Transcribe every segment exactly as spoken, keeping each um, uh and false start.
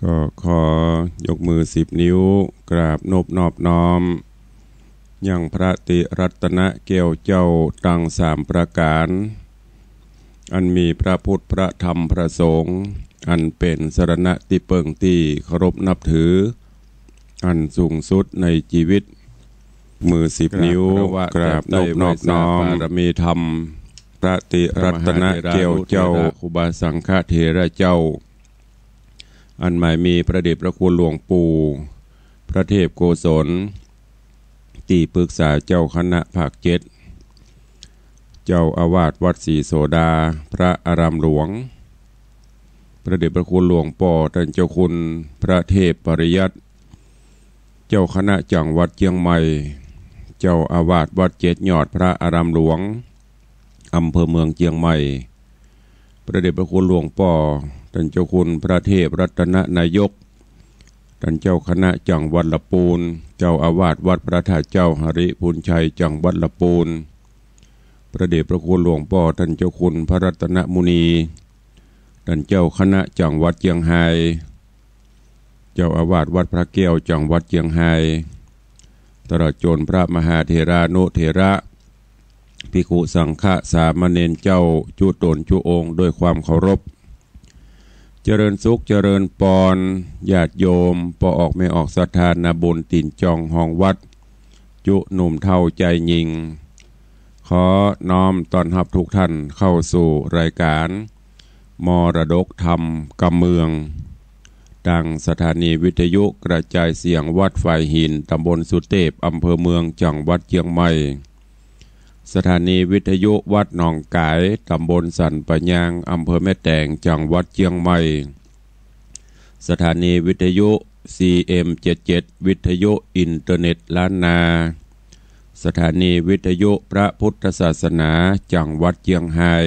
ก็ขอยกมือสิบนิ้วกราบนบนอบน้อม ยังพระติรัตนะแก้วเจ้าตังสามประก๋าน อันมีพระพุทธพระธรรมพระสงฆ์ อันเป๋นสรณะตี้เปิ้งตี้เคารพนับถือ อันสูงสุดในจีวิต มือสิบนิ้วกราบนบนอบน้อม บารมีธรรม พระติรัตนะแก้วเจ้า ครูบาสังฆเถระเจ้า อันหมายมีพระเดชพระคุณหลวงปู่พระเทพโกศล ตี้ปรึกษาเจ้าคณะภาคเจ็ด เจ้าอาวาสวัดศรีโสดา พระอารามหลวง พระเดชพระคุณหลวงป้อต้านเจ้าคุณพระเทพปริยัติ เจ้าคณะจังหวัดเจียงใหม่ เจ้าอาวาสวัดเจ็ดยอด พระอารามหลวง อำเภอเมืองเจียงใหม่ พระเดชพระคุณหลวงป้อต้านเจ้าคุณพระเทพรัตนนายก ต้านเจ้าคณะจังหวัดละปูน เจ้าอาวาสวัดพระธาตุเจ้าหริภุญชัยจังหวัดละปูน พระเดชพระคุณหลวงป้อต้านเจ้าคุณพระรัตนมุนี ต้านเจ้าคณะจังหวัดเจียงฮาย เจ้าอาวาสวัดพระแก้วจังหวัดเจียงฮาย ตลอดจ๋นพระมหาเถรานุเถระ ภิกขุสังฆะสามเณรเจ้าจุ๊ต๋นจุ๊องค์ด้วยความเคารพ เจริญสุขเจริญปอน ญาติโยมป้อออกแม่ออกศรัทธานาบุญตี๋นจองฮองวัด จุ๊หนุ่มเฒ่าจายญิง ขอน้อมต้อนฮับทุกท่านเข้าสู่รายการมรดกธรรมกำเมือง ตางสถานีวิทยุกระจายเสียงวัดฝายหิน ตำบลสุเตพ อำเภอเมือง จังหวัดเจียงใหม่ สถานีวิทยุวัดหนองก๋าย ตำบลสันป่ายาง อำเภอแม่แตง จังหวัดเจียงใหม่ สถานีวิทยุ ซีเอ็มเจ็ดเจ็ด วิทยุอินเทอร์เน็ตล้านนา สถานีวิทยุพระพุทธศาสนา จังหวัดเจียงฮาย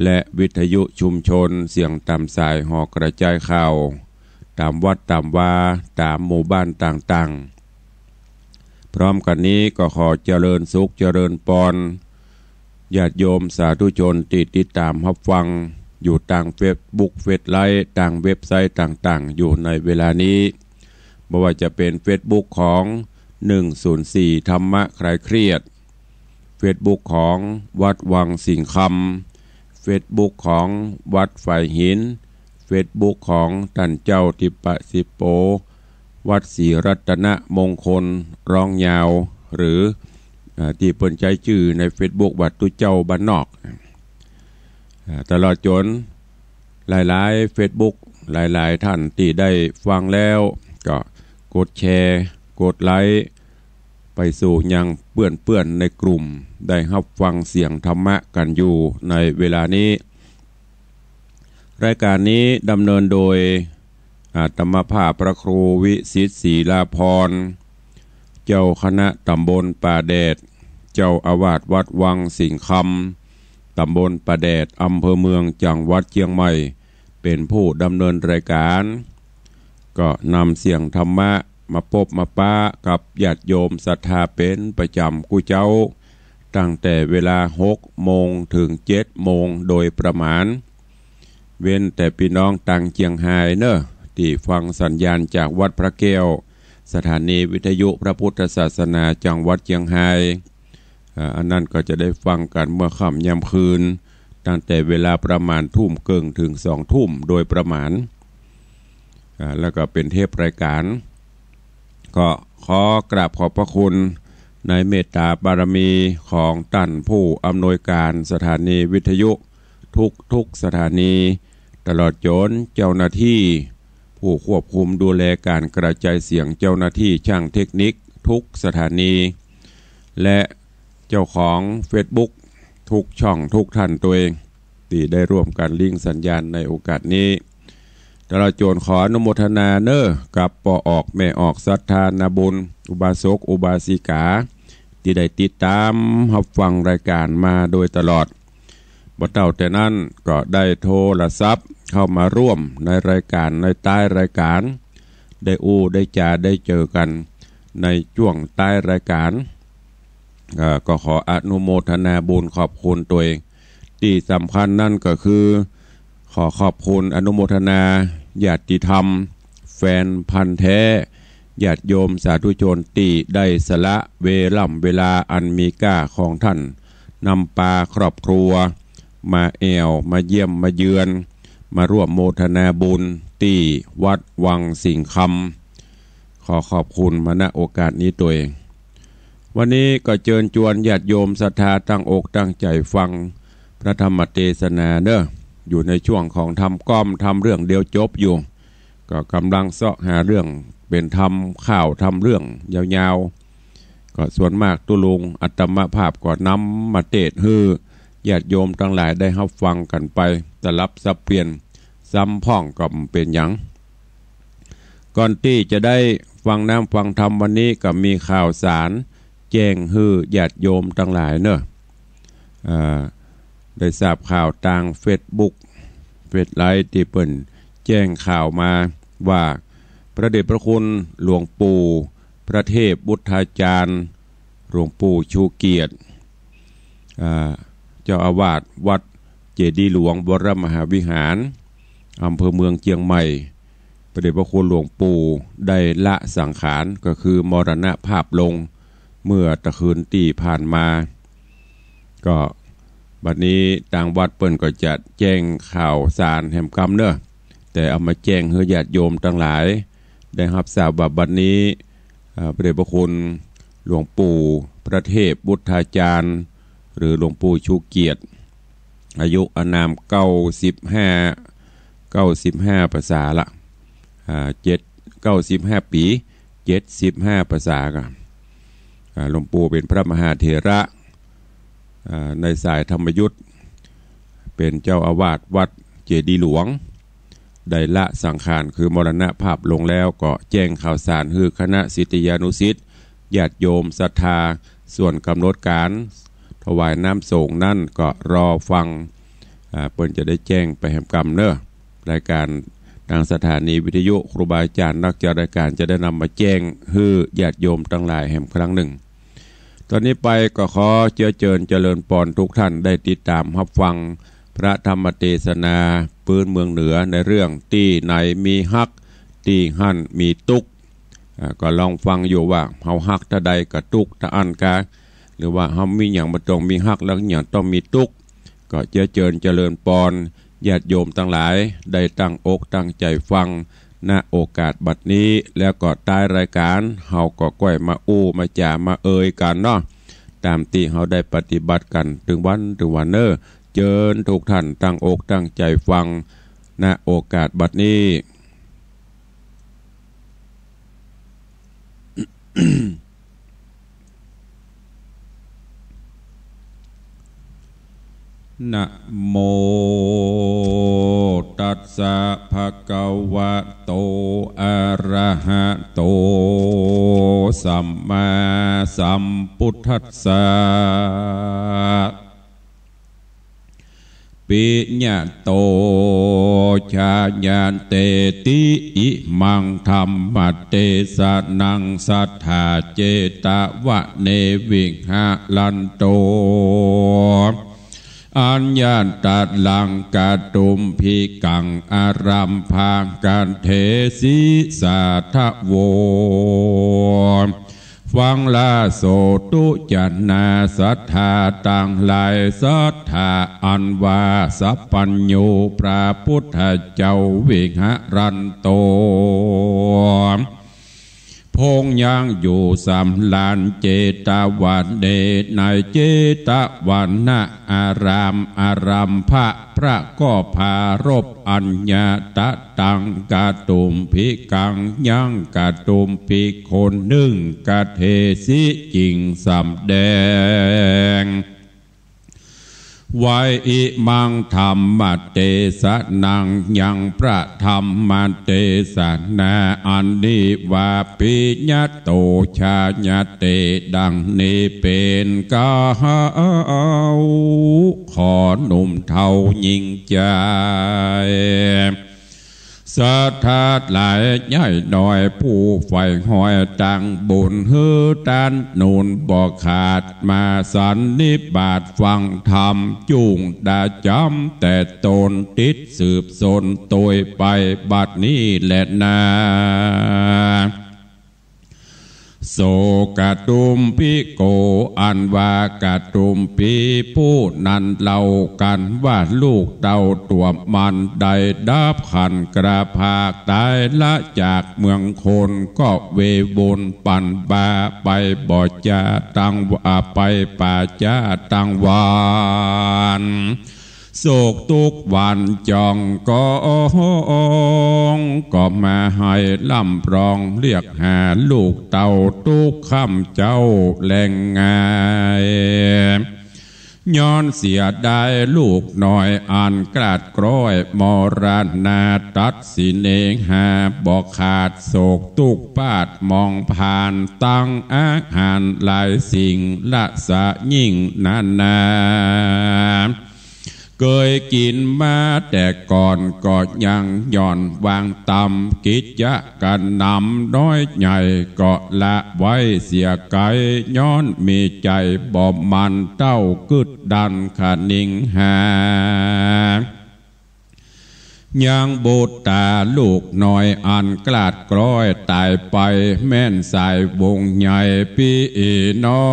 และวิทยุชุมชนเสียงต๋ามสายหอกระจายข่าว ต๋ามวัดต๋ามวา ต๋ามหมู่บ้านต่างๆ พร้อมกั๋นนี้ก็ขอเจริญสุขเจริญปอน ญาติโยมสาธุชนตี้ติดต๋ามฮับฟังอยู่ตางเฟซบุ๊ก เฟซไลฟ์ ตางเว็บไซต์ต่างๆ อยู่ในเวลานี้ บ่ว่าจะเป๋นเฟซบุ๊กของ หนึ่งศูนย์สี่ ธรรมะคลายเครียด เฟซบุ๊กของวัดวังสิงห์คำ เฟซบุ๊กของวัดฝายหิน เฟซบุ๊กของต้านเจ้าทิปะสิปโป วัดศรีรัตนมงคลร้องยาว หรือ อ่า ตี้เปิ้นใจ๊จื้อในเฟซบุ๊กว่าตุ๊เจ้าบ้านนอก อ่า ตลอดจ๋นหลายๆ เฟซบุ๊ก หลายๆ ท่านตี้ได้ฟังแล้ว ก็กดแชร์ กดไลก์ ไปสู่ยังเปื้อนๆ ในกลุ่ม ได้ฮับฟังเสียงธรรมะกั๋นอยู่ในเวลานี้ รายการนี้ดำเนินโดย อาตมาภาพพระครูวิสิทธิ์ศรีลาภรณ์ เจ้าคณะต๋ำบลป่าแดด เจ้าอาวาสวัดวังสิงห์คำ ต๋ำบลป่าแดด อำเภอเมือง จังหวัดเจียงใหม่ เป๋นผู้ดำเนินรายการ ก็นำเสียงธรรมะมาปบมาปะกับญาติโยมศรัทธาเป๋นประจ๋ำกู้เจ๊า ตั้งแต่เวลาหกโมงเถิงเจ็ดโมงโดยประมาณ เว้นแต่ปี้น้องตางเจียงฮายเน่อ ตี้ฟังสัญญาณจากวัดพระแก้ว สถานีวิทยุพระพุทธศาสนาจังหวัดเจียงฮาย อ่า อันนั้นก็จะได้ฟังกั๋นเมื่อค่ำยามคืน ตั้งแต่เวลาประมาณทุ่มเกิ่งเถิงสองทุ่มโดยประมาณ อ่า แล้วก็เป๋นเทปรายการ ก็ขอกราบขอบพระคุณในเมตตาบารมีของต้านผู้อำนวยการสถานีวิทยุทุกๆ สถานี ตลอดจ๋นเจ้าหน้าตี้ผู้ควบคุมดูแลก๋านกระจายเสียง เจ้าหน้าตี้จ้างเทคนิคทุกสถานี และเจ้าของเฟซบุ๊กทุกช่องทุกท่านตวย ตี้ได้ร่วมกั๋นลิงก์สัญญาณในโอกาสนี้ ตลอดจ๋นขออนุโมทนาเน่อ กับป้อออกแม่ออกศรัทธานาบุญ อุบาสกอุบาสิกา ตี้ได้ติดต๋ามฮับฟังรายการมาโดยตลอด บ่เต้าแต่นั้นก็ได้โทรศัพท์เข้ามาร่วมในรายการ ในต๊ายรายการ ได้อู้ได้จ๋าได้เจอกั๋นในจ้วงต๊ายรายการ เอ่อ ก็ขออนุโมทนาบุญขอบคุณตวย ตี้สำคัญนั้นก็คือ ขอขอบคุณอนุโมทนา ญาติธรรม แฟนพันธุ์แท้ ญาติโยมสาธุชนตี้ได้สละเวล่ำเวลาอันมีก้าของต้าน นำปาครอบครัว มาแอ่ว มาเยี่ยม มาเยือน มาร่วมโมทนาบุญตี้วัดวังสิงห์คำ ขอขอบคุณมา ณ โอกาสนี้ตวย วันนี้ก็เจิญจวนญาติโยมศรัทธาตั้งอกตั้งใจ๋ฟังพระธรรมเตสนาเนาะ อยู่ในช่วงของทำก๊อมทำเรื่องเดียวจบอยู่ ก็ก่ำลังเซาะหาเรื่องเป๋นทำข่าวทำเรื่องยาวๆ ก็ส่วนมากตุ๊ลุงอาตมาภาพก็นำมาเตสน์หื้อญาติโยมตังหลายได้ฮับฟังกั๋นไปสลับสับเปลี่ยน ซ้ำพ่องก็บ่เป๋นหยัง ก่อนตี้จะได้ฟังน้ำฟังธรรมวันนี้ก็มีข่าวสารแจ้งหื้อญาติโยมตังหลายเนาะ อ่า ได้ทราบข่าวตางเฟซบุ๊ก เฟซไลฟ์ตี้เปิ้นแจ้งข่าวมาว่า พระเดชพระคุณหลวงปู่พระเทพวุฒาจารย์ หลวงปู่ชูเกียรติ อ่า เจ้าอาวาสวัดเจดีย์หลวงวรมหาวิหาร อำเภอเมืองเจียงใหม่ พระเดชพระคุณหลวงปู่ได้ละสังขาร ก็คือมรณภาพลงเมื่อตะคืนตี้ผ่านมา ก็บัดนี้ตางวัดเปิ้นก็จะแจ้งข่าวสารแหมกำเนาะ แต่เอามาแจ้งหื้อญาติโยมตังหลายได้ฮับทราบว่าบัดนี้ อ่า พระเดชพระคุณหลวงปู่พระเทพวุฒาจารย์ หรือหลวงปู่ชูเกียรติ อายุอานามเก้าสิบห้า เก้าสิบห้าพรรษาละ อ่า เจ็ด เก้าสิบห้าปี๋ เจ็ดสิบห้าพรรษาก่ะ อ่า หลวงปู่เป๋นพระมหาเถระ อ่า ในสายธรรมยุต เป๋นเจ้าอาวาสวัดเจดีย์หลวง ได้ละสังขาร คือมรณภาพลงแล้ว ก็แจ้งข่าวสารหื้อคณะศิษยานุศิษย์ ญาติโยมศรัทธา ส่วนก๋ำหนดก๋านถวายน้ำสงฆ์นั้นก็รอฟัง อ่า เปิ้นจะได้แจ้งไปแหมกำเนาะ รายก๋านตางสถานีวิทยุ ครูบาอาจารย์นักจัดรายก๋านจะได้นำมาแจ้งหื้อญาติโยมตังหลายแหมครั้งนึ่ง ตอนนี้ไปก็ขอเจื้อเจิญเจริญปอนทุกท่านได้ติดต๋ามฮับฟังพระธรรมเตสนาปื๊นเมืองเหนือในเรื่องตี้ไหนมีฮัก ตี้หั้นมีตุ๊กข์ อ่า ก็ลองฟังอยู่ว่าเฮาฮักเต้าใดก็ตุ๊กข์เต้าอั้นกา หรือว่าเฮามีหยังบ่ต้องมีฮักแล้วหยังต้องมีตุ๊กข์ ก็เจื้อเจิญเจริญปอนญาติโยมตังหลายได้ตั้งอกตั้งใจ๋ฟัง ณ โอกาสบัดนี้ แล้วก็ต๊ายรายก๋านเฮาก็ก้อยมาอู้มาจ๋ามาเอยกั๋นเนาะ ต๋ามตี้เฮาได้ปฏิบัติกั๋นตึงวันตึงวันเนาะ เจิญทุกท่านตั้งอกตั้งใจ๋ฟัง ณ โอกาสบัดนี้ นะโมตัสสะภะคะวะโต อะระหะโต สัมมาสัมพุทธัสสะ ปิญญาโต ฌาญาเตติ อิมังธัมมเตสะนัง สัทธาเจตวะเน วิหะรันโต อัญญะตะลังกะตุมภิกัง อารัมภะกะเทสิ สาธะโว ฟังลาโสตุจะนา สัทธาตังหลาย สัทธาอันว่าสัพพัญญูพระพุทธเจ้า วิหะรันโต พงยังอยู่สำราญ เจตวะเน ในเจตวะนะอาราม อารัมภะพระก็ปรารภอัญญะตะตังกะตุมภิกัง ยังกะตุมภิกขุนึ่ง กะเทสิ จิ่งสำแดง ไว้ อิมังธัมมเตสะนัง ยังพระธรรมเตสนาอันนี้ว่า ปิญญาโต ฌาญาเต ดังนี้เป๋นเก๊า ขอหนุ่มเฒ่าญิงใจ๋ ศรัทธาหลายใหญ่น้อย ผู้ใฝ่ฮอยตางบุญ หื้อต้านหนุนบ่ขาด มาสันนิบาตฟังธรรม จุ่งดาจ๋ำแต่ตน ติดสืบสนโตยไป บัดนี้แลนา โสกะตุมพิโก อันว่ากะตุมพีผู้นั้นเล่ากั๋นว่า ลูกเต้าตั๋วมันได้ดับขันกระพรากต๋ายละจากเมืองคน ก็เววนปันบาไปบ่จาตังว่า ไปป่าจาตังวัน โศกตุ๊กข์หวั่นจ่องกอง ก็มาไห้ร่ำร้องเรียกหาลูกเต้าตุ๊กค่ำเจ๊าแลงงาย ย้อนเสียดายลูกน้อยอันกล้าดกล้อย มรณาตัดสิเนหาบ่ขาด โศกตุ๊กข์ปาดมองผ่าน ตังอาหารหลายสิ่งละสะยิ่งนานา เกยกิ๋นมาแต่ก่อน ก็ยังหย่อนวางตำ กิจจะกระหนำน้อยใหญ่ ก็ละไว้เสียไกล ย้อนมีใจ๋บ่หมั่นเต้ากึ๊ดดันคะนิงหา ยังบุตรต๋าลูกน้อยอันกล้าดกล้อยต๋ายไป แม่นสายวงใหญ่ปี้น้อ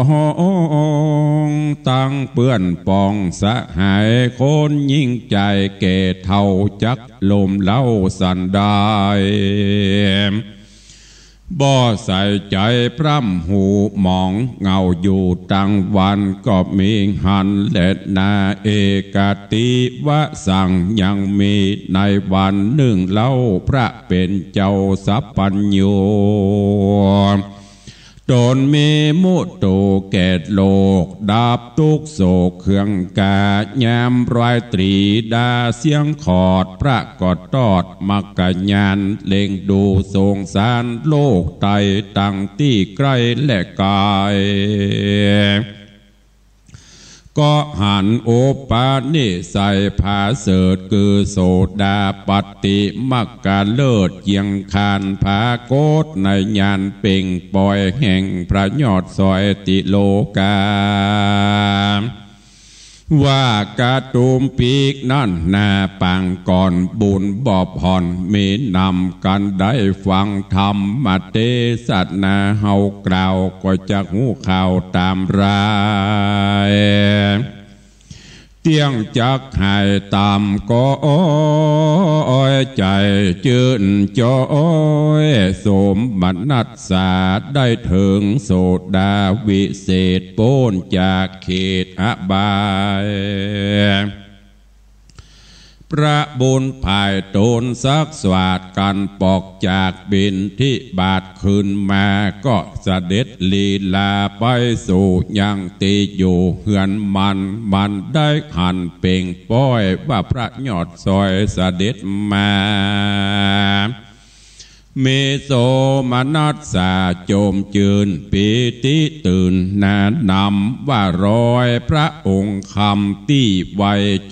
ง ตังเปื้อนปองสหาย คนยิ่งใจ๋แก่เฒ่าจักลมเล้าสันดาย บ่ใส่ใจ๋พร่ำหูหมอง เหงาอยู่ตังวันก็มีหันแลนา เอกติวสังยังมีในวันนึ่งเล่า พระเป๋นเจ้าสัพพัญญู ต๋นมีมุโตแก่โลก ดับตุ๊กข์โศกเคืองกา ยามราตรีดาเสี้ยงขอด พระก็ตอดมรรคญาณ เล็งดูสงสารโลกไต ตังตี้ใก้และไก๋ ก็หันอุปนิสัยผาเสริฐ คือโสดาปัตติมรรคเลิศ เยียงคานผากฏในญาณเป่งปอย แห่งพระยอดสอยติโลกา ว่ากะตุมพีนั้นนา ปางก่อนบุญบ่ผ่อน มีนำกั๋นได้ฟังธรรมเตสนา เฮากล่าวก็จักฮู้ข่าวต๋ามราย เตี้ยงจักหายต๋ามก็อ้อยใจ๋จื้นจ้อย สมนัสสาได้เถิงโสดาวิเศษ ป๊นจากเขตอบาย พระบุญผายต๋นซักสวาดกั๋นปอกจากบิณฑิบาต คืนมาก็เสด็จลีลาไปสู่ยังตี้อยู่เฮือนมัน มันได้หันเป่งปอยว่าพระยอดสอยเสด็จมา มีโสมนัสสาจมจื้นปีติตื่นหนานำ ว่ารอยพระองค์คำตี้ไว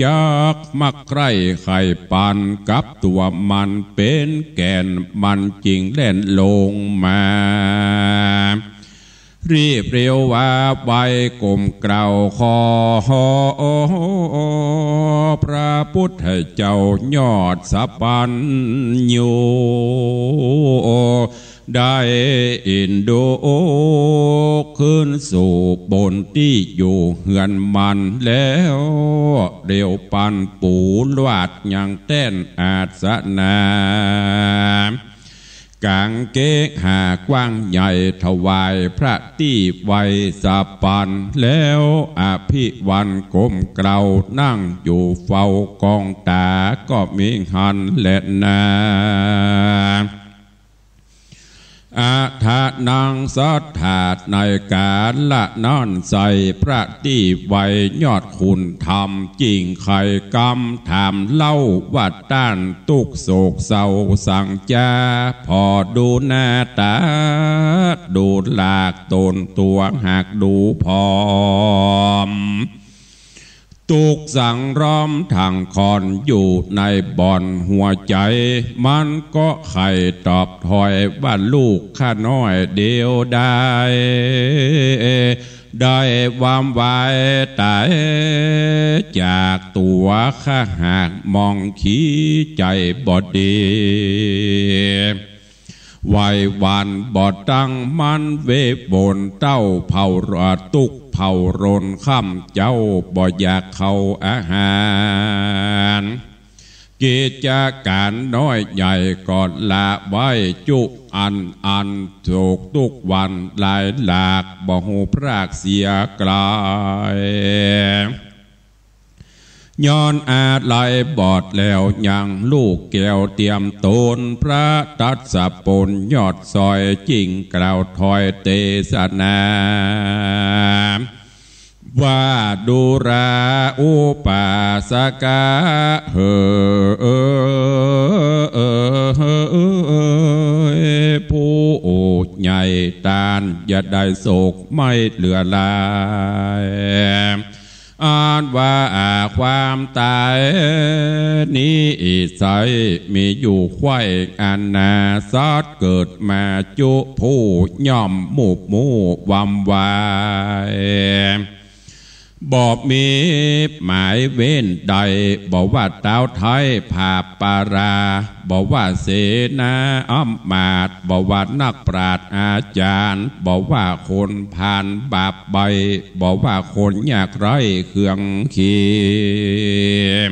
จักมักใคร่ใค่ปัน กับตั๋วมันเป๋นแก่น มันจึงแล่นลงมา รีบเร็วว่าไวก้มเกล้าขอ พระพุทธเจ้ายอดสัพพัญญู ได้เอ็นดูคืนสู่บนตี้อยู่เฮือนมันแล้ว เร็วปันปูลาดยังแต้นอาสนะ ก๋างเกหากว้างใหญ่ถวายพระตี้ไวสัพพัญ แล้วอภิวันก้มเกล้านั่งอยู่เฝ้ากองต๋า ก็มีหันแลนา อะถะนังสัตถา ในก๋าละนั้นไส้พระตี้ไวยอดคุณธรรม จึ่งใค่กำถามเล่าว่าต้านตุ๊กข์โศกเศร้าสังจา ผ่อดูหน้าต๋า ดูหลากต๋นตั๋วหากดูผอม ตุ๊กสังรอมทั้งค่อนอยู่ในบ่อนหัวใจ๋ มันก็ใค่ตอบถ้อยว่าลูกข้าน้อยเดียวดาย ได้วามวายต๋ายจากตั๋วข้าหากมองขี้ใจ๋บ่ดี ไหว้หวานบ่ตั้งมันเวบนเต้าเผาระตุ๊กเผาโรนค่ำเจ๊าบ่อยากเข้าอาหาร กิจก๋านน้อยใหญ่ก็ละไว้จุอันอันโศกตุ๊กวันหลายหลากบ่ฮู้พรากเสียไกล ย้อนอาลัยบอดแล้วยังลูกแก้วเตียมต๋น พระตัสสะปนยอดซอยจึ่งกล่าวถ้อยเตสนา ว่าดูราอุปาสกะเหอ ผู้ใหญ่ต้านอย่าได้โศกไม่เหลือหลาย อันว่าความต๋ายนี้ใสมีอยู่ใคว่อันนา สัตว์เกิดมาจุผู้ย่อมหมูบหมู่วำวาย บ่มีหมายเว้นใด บ่ว่าต้าวไท้ผาปารา บ่ว่าเสนาอำมาตย์ บ่ว่านักปราชญ์อาจ๋ารย์ บ่ว่าคนพาลบาปใบ้ บ่ว่าคนยากไร้เครื่องเคียง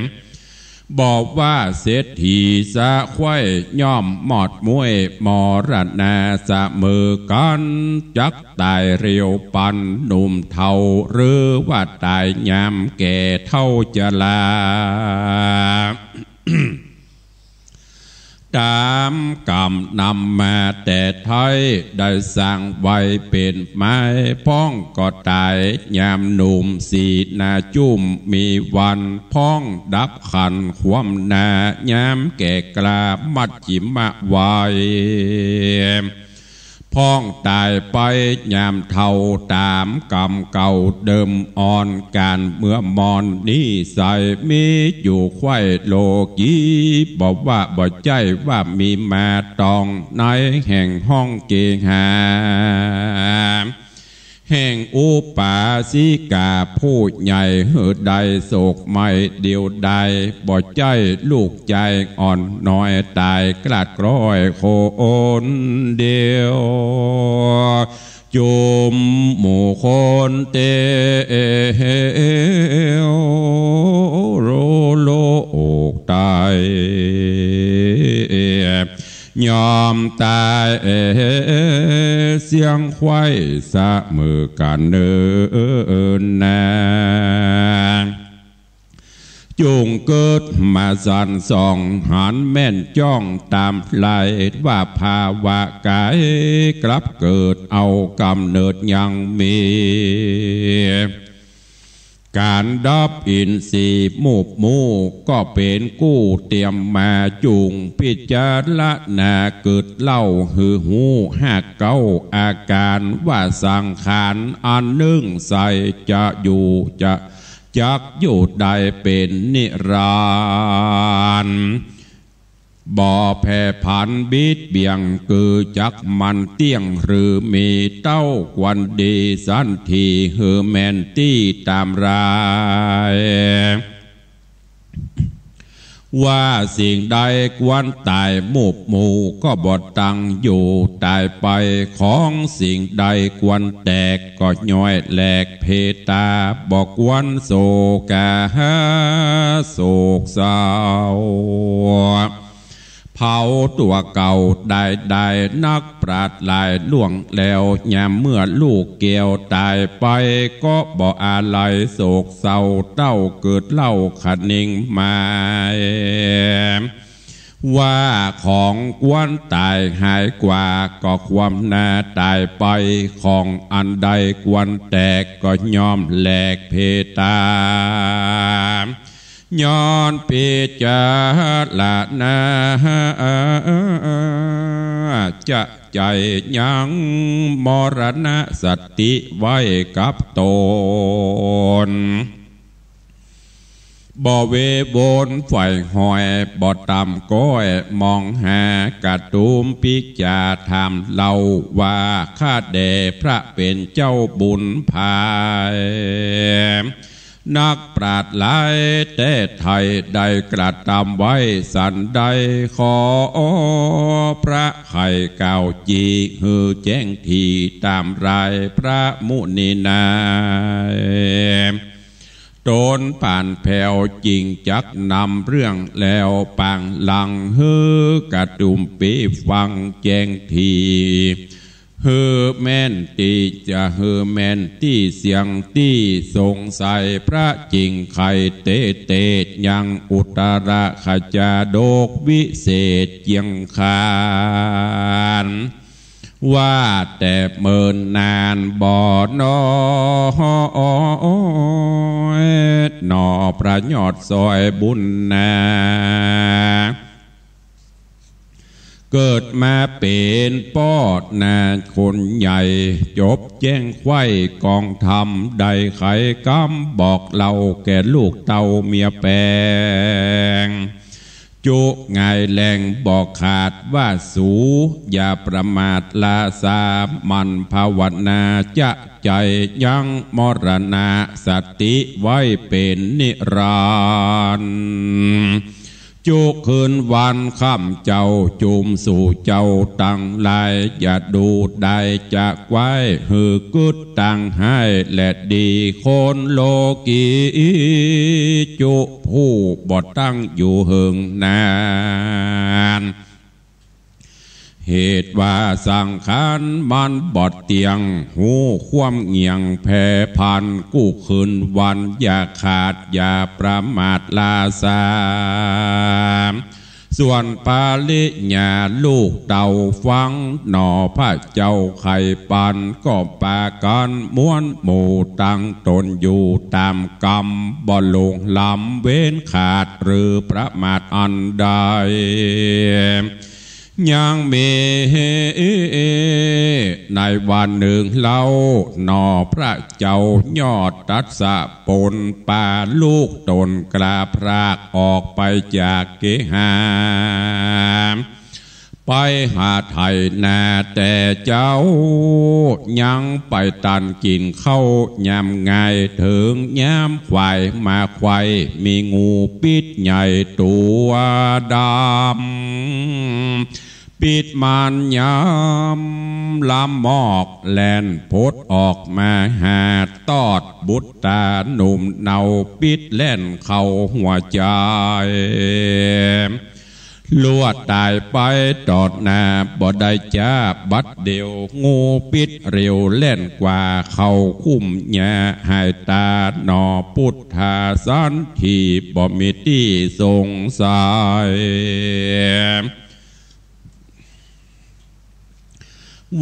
บ่ว่าเศรษฐีสะใคว่ย่อมมอดม้วยมรณาเสมอกั๋น จักต๋ายเร็วปันหนุ่มเฒ่า หรือว่าต๋ายยามแก่เฒ่าจรา ต๋ามกำนำมาแต่ไท้ ได้สั่งไว้เป๋นไม้ พ่องก็ต๋ายยามหนุ่มสีหน้าจุ้มมีวัน พ่องดับขันความหน้ายามแก่กล้ามัชฌิมวัย พ่องต๋ายไปยามเฒ่าต๋ามกำเก่าเดิมอ่อน ก๋านเมื่อมอนนิสัยมีอยู่ใคว่โลกี บ่ว่าบ่ใจ้ว่ามีมาต๋องในแห่งห้องเกหา แห่งอุปาสิกาผู้ใหญ่หื้อได้โศกไม่เดียวดาย บ่ใจ้ลูกจายอ่อนน้อยต๋ายกลาดกล้อยคนเดียว จุมหมู่คนเตียวโลกต๋าย ย่อมต๋ายเสี้ยงใคว่เสมอกั๋นเนินนา จุ่งเกิดมาสันส่องหันแม่นจ้องต๋ามไล่ ว่าภาวะก๋ายกลับเกิดเอาก๋ำเนิดยังมี ก๋านดับอินทรีย์หมูบหมู่ก็เป๋นกู้เตียมมา จุ่งพิจารณาเกิดเล่าหื้อฮู้หากเก๊าอาก๋ารว่าสังขารอันนึ่งใสจะอยู่จะจักอยู่ได้เป๋นนิรันดร์ บ่แผ่ผันบิดเบี่ยง คือจักมันเตี้ยงหรือมี เต้ากวนดีสันทีหื้อแม่นตี้ต๋ามราย ว่าสิ่งใดควรต๋ายหมูบหมู่ก็บ่ตั้งอยู่ ต๋ายไปของสิ่งใดควรแตก ก็ย่อยแหลกเพตา บ่ควรโศกาโศกเศร้า เผาตั๋วเก่าได้ได้ นักปราชญ์หลายล่วงแล้ว ยามเมื่อลูกแก้วต๋ายไป ก็บ่อาลัยโศกเศร้า เต้าเกิดเล่าคะนิงหมาย ว่าของควรต๋ายหายกว่า ก็ความหน้าต๋ายไป ของอันใดควรแตก ก็ย่อมแหลกเพตา ย้อนพิจารณา จะใจ๋ยังมรณสติไว้กับต๋น บ่เววนใฝ่หอย บ่ต่ำก้อยมองหา กระตุ้มปิจจาถามเล่าว่า ข้าแด่พระเป๋นเจ้าบุญภาย นักปราชญ์หลายแต๊ไทย ได้กระตำไว้สันใด ขอพระไขกล่าวจีก หื้อแจ้งถี่ต๋ามรายพระมุนีนาย ต๋นปานแผวจึงจักนำเรื่องแล้วปางหลัง หื้อกระตุ้มปิ๊ฟังแจ้งถี่ หื้อแม่นตี้จะหื้อแม่นตี้เสี้ยงตี้สงสัย พระจึงไขเตเตศยังอุตตรขจาดกวิเศษเจียงคาน ว่าแต่เมินนานบ่น้อย หนอพระยอดซอยบุญนา เกิดมาเป๋นป้อนาคนใหญ่ จบแจ้งไขว้กองธรรม ได้ไขกำบอกเล่าแก่ลูกเต้าเมียแปง จุหงายแหล่งบ่ขาดว่าสู อย่าประมาทราสา หมั่นภาวนาจะใจ๋ ยังมรณสติไว้เป๋นนิรันดร์ จุคืนวันค่ำเจ้าจุมสู่เจ้าตังหลาย อย่าดูดายจะไขว้ หื้อกึ๊ดตังฮ้ายและดี คนโลกี จุผู้บ่ตั้งอยู่เหิงนาน เหตุว่าสังขารมันบ่เตี้ยง ฮู้ความเหงี่ยงแผ่พัน กู้คืนวันอย่าขาด อย่าประมาทราสา ส่วนปริญญาลูกเต้าฟัง หนอพระเจ้าไขปัน ก็ปากั๋นม้วนหมู่ตั้งต๋นอยู่ต๋ามกำ บ่หลงล้ำเว้นขาด หรือประมาทอันใด ยังมีในวันนึ่งเล่า หนอพระเจ้ายอดตัสสะปน ปาลูกต๋นกล้าพรากออกไปจากเกหา ไปหาไถนา แต่เจ้ายังไปตันกิ๋นข้าวยามงาย เถิงยามขวายมาไขว่ มีงูปิ๊ดใหญ่ตั๋วดำ ปิ๊ดมันยำลำมอก แล่นผดออกมาหา ตอดบุตรต๋าหนุ่มเนา ปิ๊ดแล่นเข้าหัวใจ๋ ลวดต๋ายไปตอดหน้า บ่ได้จ๊าบัดเดี่ยว งูปิ๊ดเร็วแล่นกว่าเข้าคุ้มหญ้า หายต๋าหนอปุทธาสันที บ่มีตี้สงสัย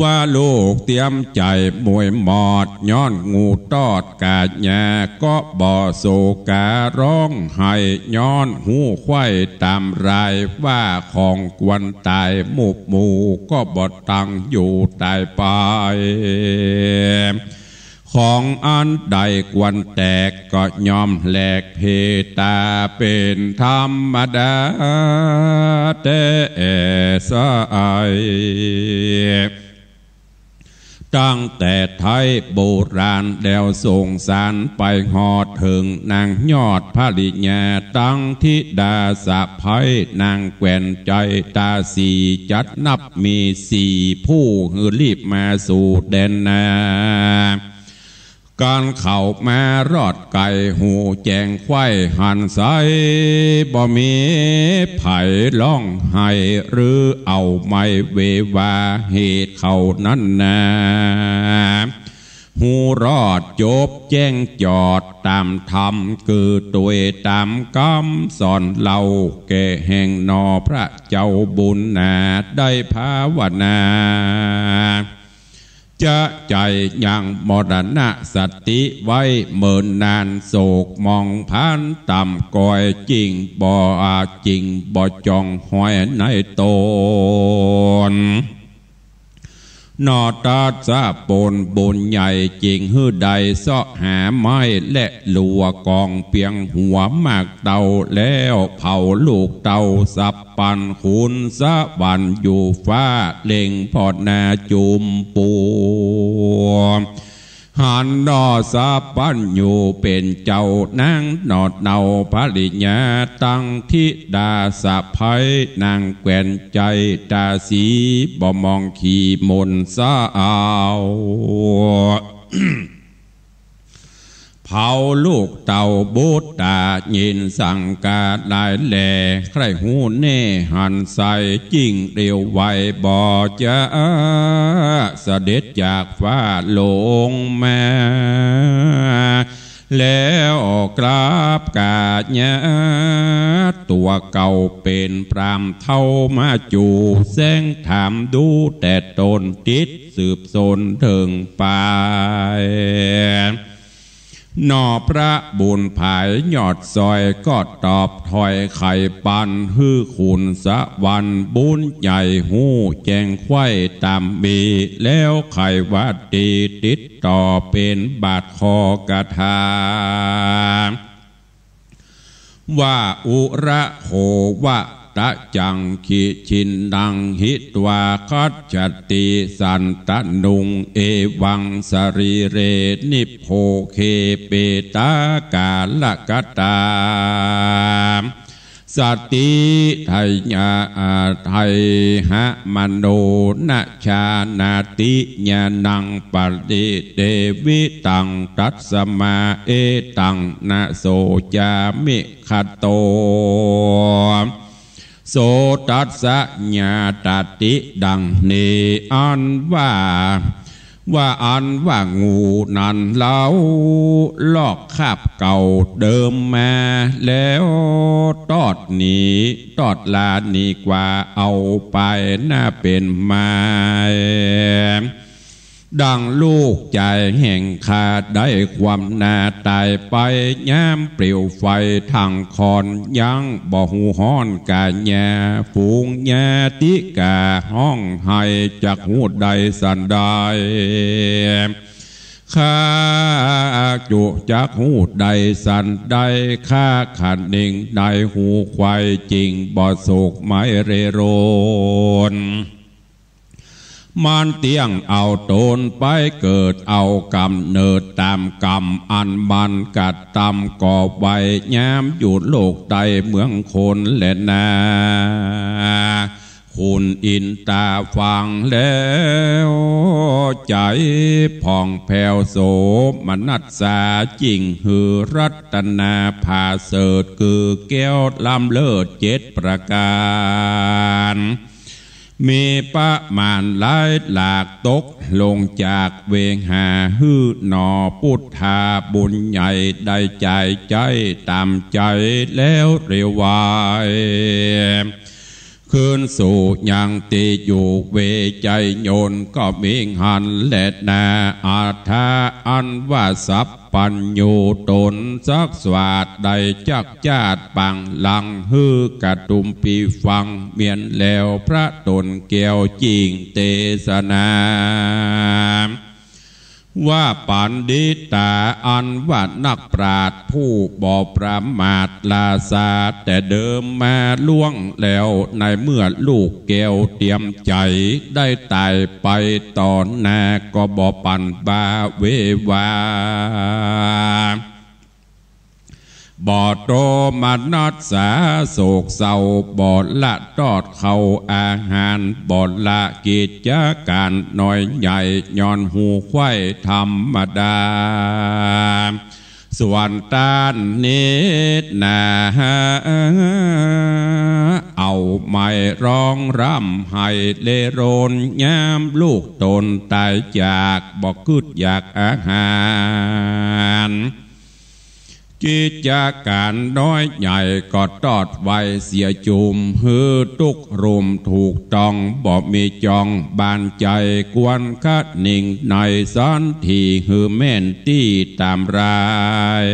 ว่าลูกเตียมใจ๋มวยหมอด ย้อนงูตอดก๋าหญ้า ก็บ่โศการ้องไห้ ย้อนฮู้ไขว้ต๋ามราย ว่าของควรต๋ายหมู่หมู่ ก็บ่ตั้งอยู่ต๋ายไป ของอันใดควรแตก ก็ย่อมแหลกเพตา เป๋นธรรมดาแต๊สาย ตั้งแต่ไทยโบราณแล้ว ส่งสานไปฮอดเถิงนางยอดภริยา ตังธิดาสะใภ้นางแควนใจ๋ต๋าสี จัดนับมีสี่ผู้ หื้อรีบมาสู่แดนนา กั๋นเข้ามารอดไก๋ ฮู้แจ้งไขว้หันใส บ่มีใผร้องไห้ หรือเอาไม้เววา เหตุเขานั้นนา ฮู้รอดจบแจ้งจอดต๋ามธรรม กือตวยต๋ามกำสอนเล่า แก่แห่งหนอพระเจ้าบุญนา ได้ภาวนา จะใจ๋ยังมรณสติไว้เมินนาน โศกหมองพานต่ำก้อย จิ่งบ่อาจิ่งบ่จ่องห้อยในต๋น นอ ตัสสะ ผลบุญใหญ่ จึงหื้อได้เซาะหาไม้และลัวกองเปียงหัวหมากเต้าแล้ว เผาลูกเต้าสัพพัญ ขุนสวรรค์อยู่ฟ้า เล็งผ่อหน้าจุมปู หันหนอสัพพัญญูเป๋นเจ้า นางหนอเนาภริยา ตังธิดาสะใภ้ นางแควนใจ๋ต๋าสี บ่มองขี้หม่นเศร้า เผาลูกเต้าบุตตา ยินสังกาหลายแล ใคร่ฮู้แน่หันใส จึ่งเร็วไวบ่จ๊า เสด็จจากฟ้าลงมา แล้วกราบกาญา ตั๋วเก่าเป๋นพราหมณ์เฒ่ามาจู๋ แสงถามดูแต่ต้น ติดสืบสนเถิงปลาย หนอพระบุญผายยอดซอย ก็ตอบถ้อยไขปัญหา หื้อขุนสวรรค์บุญใหญ่ฮู้แจ้งไขว้ต๋ามมี แล้วไขว่าดีติดต่อเป๋นบาทข้อคาถา ว่า อุระโขวะตะจังคิ ชินนังหิตวาคัจฉติ สันตะนุง เอวังสะรีเร นิพโพเค เปตากาลคตา สติไทยะ ไทยหะมโน นะชานาติ ญาณังปริเตวิตัง ตัสมา เอตัง นะโสจามิ ขะโต โสตัสสะ ญาตาติ ดังนี้ อันว่า ว่าอันว่างูนั้นเล่า ลอกคาบเก่าเดิมมา แล้วตอดหนี ตอดลาหนีกว่า เอาไปหน้าเป๋นไม้ ดังลูกจายแห่งข้าได้ความนาต๋ายไป ยามเปลวไฟทางคอน ยังบ่ฮู้ฮ้อนก๋ายา ฝูงญาติก๋าฮ้องไห้ จักฮู้ได้สันใด ข้าจุจักฮู้ได้สันใด ข้าคะเน็งได้ฮูไขว่ จึงบ่โศกไม้เร่ร่อน มันเตี้ยงเอาต๋นไปเกิด เอาก๋ำเนิดต๋ามกรรมอันมันกระตำก่อไว้ ยามอยู่โลกใต้เมืองคนแลนา ขุนอินตาฟังแล้ว ใจ๋ผ่องแผ้วโสมนัสสา จึ่งหื้อรัตนาผาเสริฐ คือแก้วล้ำเลิศเจ็ดประก๋าน มีประมาณหลายหลาก ตกลงจากเวหา หื้อหนอปุทธาบุญใหญ่ ได้จ่ายใจ๊ต๋ามใจ๋แล้วเร็วไว คืนสู่ยังตี้อยู่ เวไชยนต์ก็มีหั้นแลนา อัฏฐะอันว่าสัพพัญญูต๋น สักสวาทได้จักจาดปางหลัง หื้อกดุมพีฟัง เมียนแล้วพระต๋นแก้วจึ่งเตสนา ว่าปัณฑิตาอันว่านักปราชญ์ผู้บ่ประมาท ราชาแต่เดิมมาล่วงแล้ว ในเมื่อลูกแก้วเตียมใจ๋ ได้ต๋ายไปต่อหน้า ก็บ่ปันบาเววา บ่โตมนัสสาโศกเศร้า บ่ละตอดเข้าอาหาร บ่ละกิจก๋านน้อยใหญ่ ย้อนฮูไขว่ธรรมดา ส่วนต้านนี้นา เอาไม้ร้องร่ำไห้เร่ร่อน ยามลูกต๋นต๋ายจาก บ่กึ๊ดอยากอาหาร กิจก๋านน้อยใหญ่ก็ตอดไว้เสียจุม หื้อตุ๊กรุมถูกต้อง บ่มีจองบานใจ๋ ควรคะเน็งในสันที หื้อแม่นตี้ต๋ามราย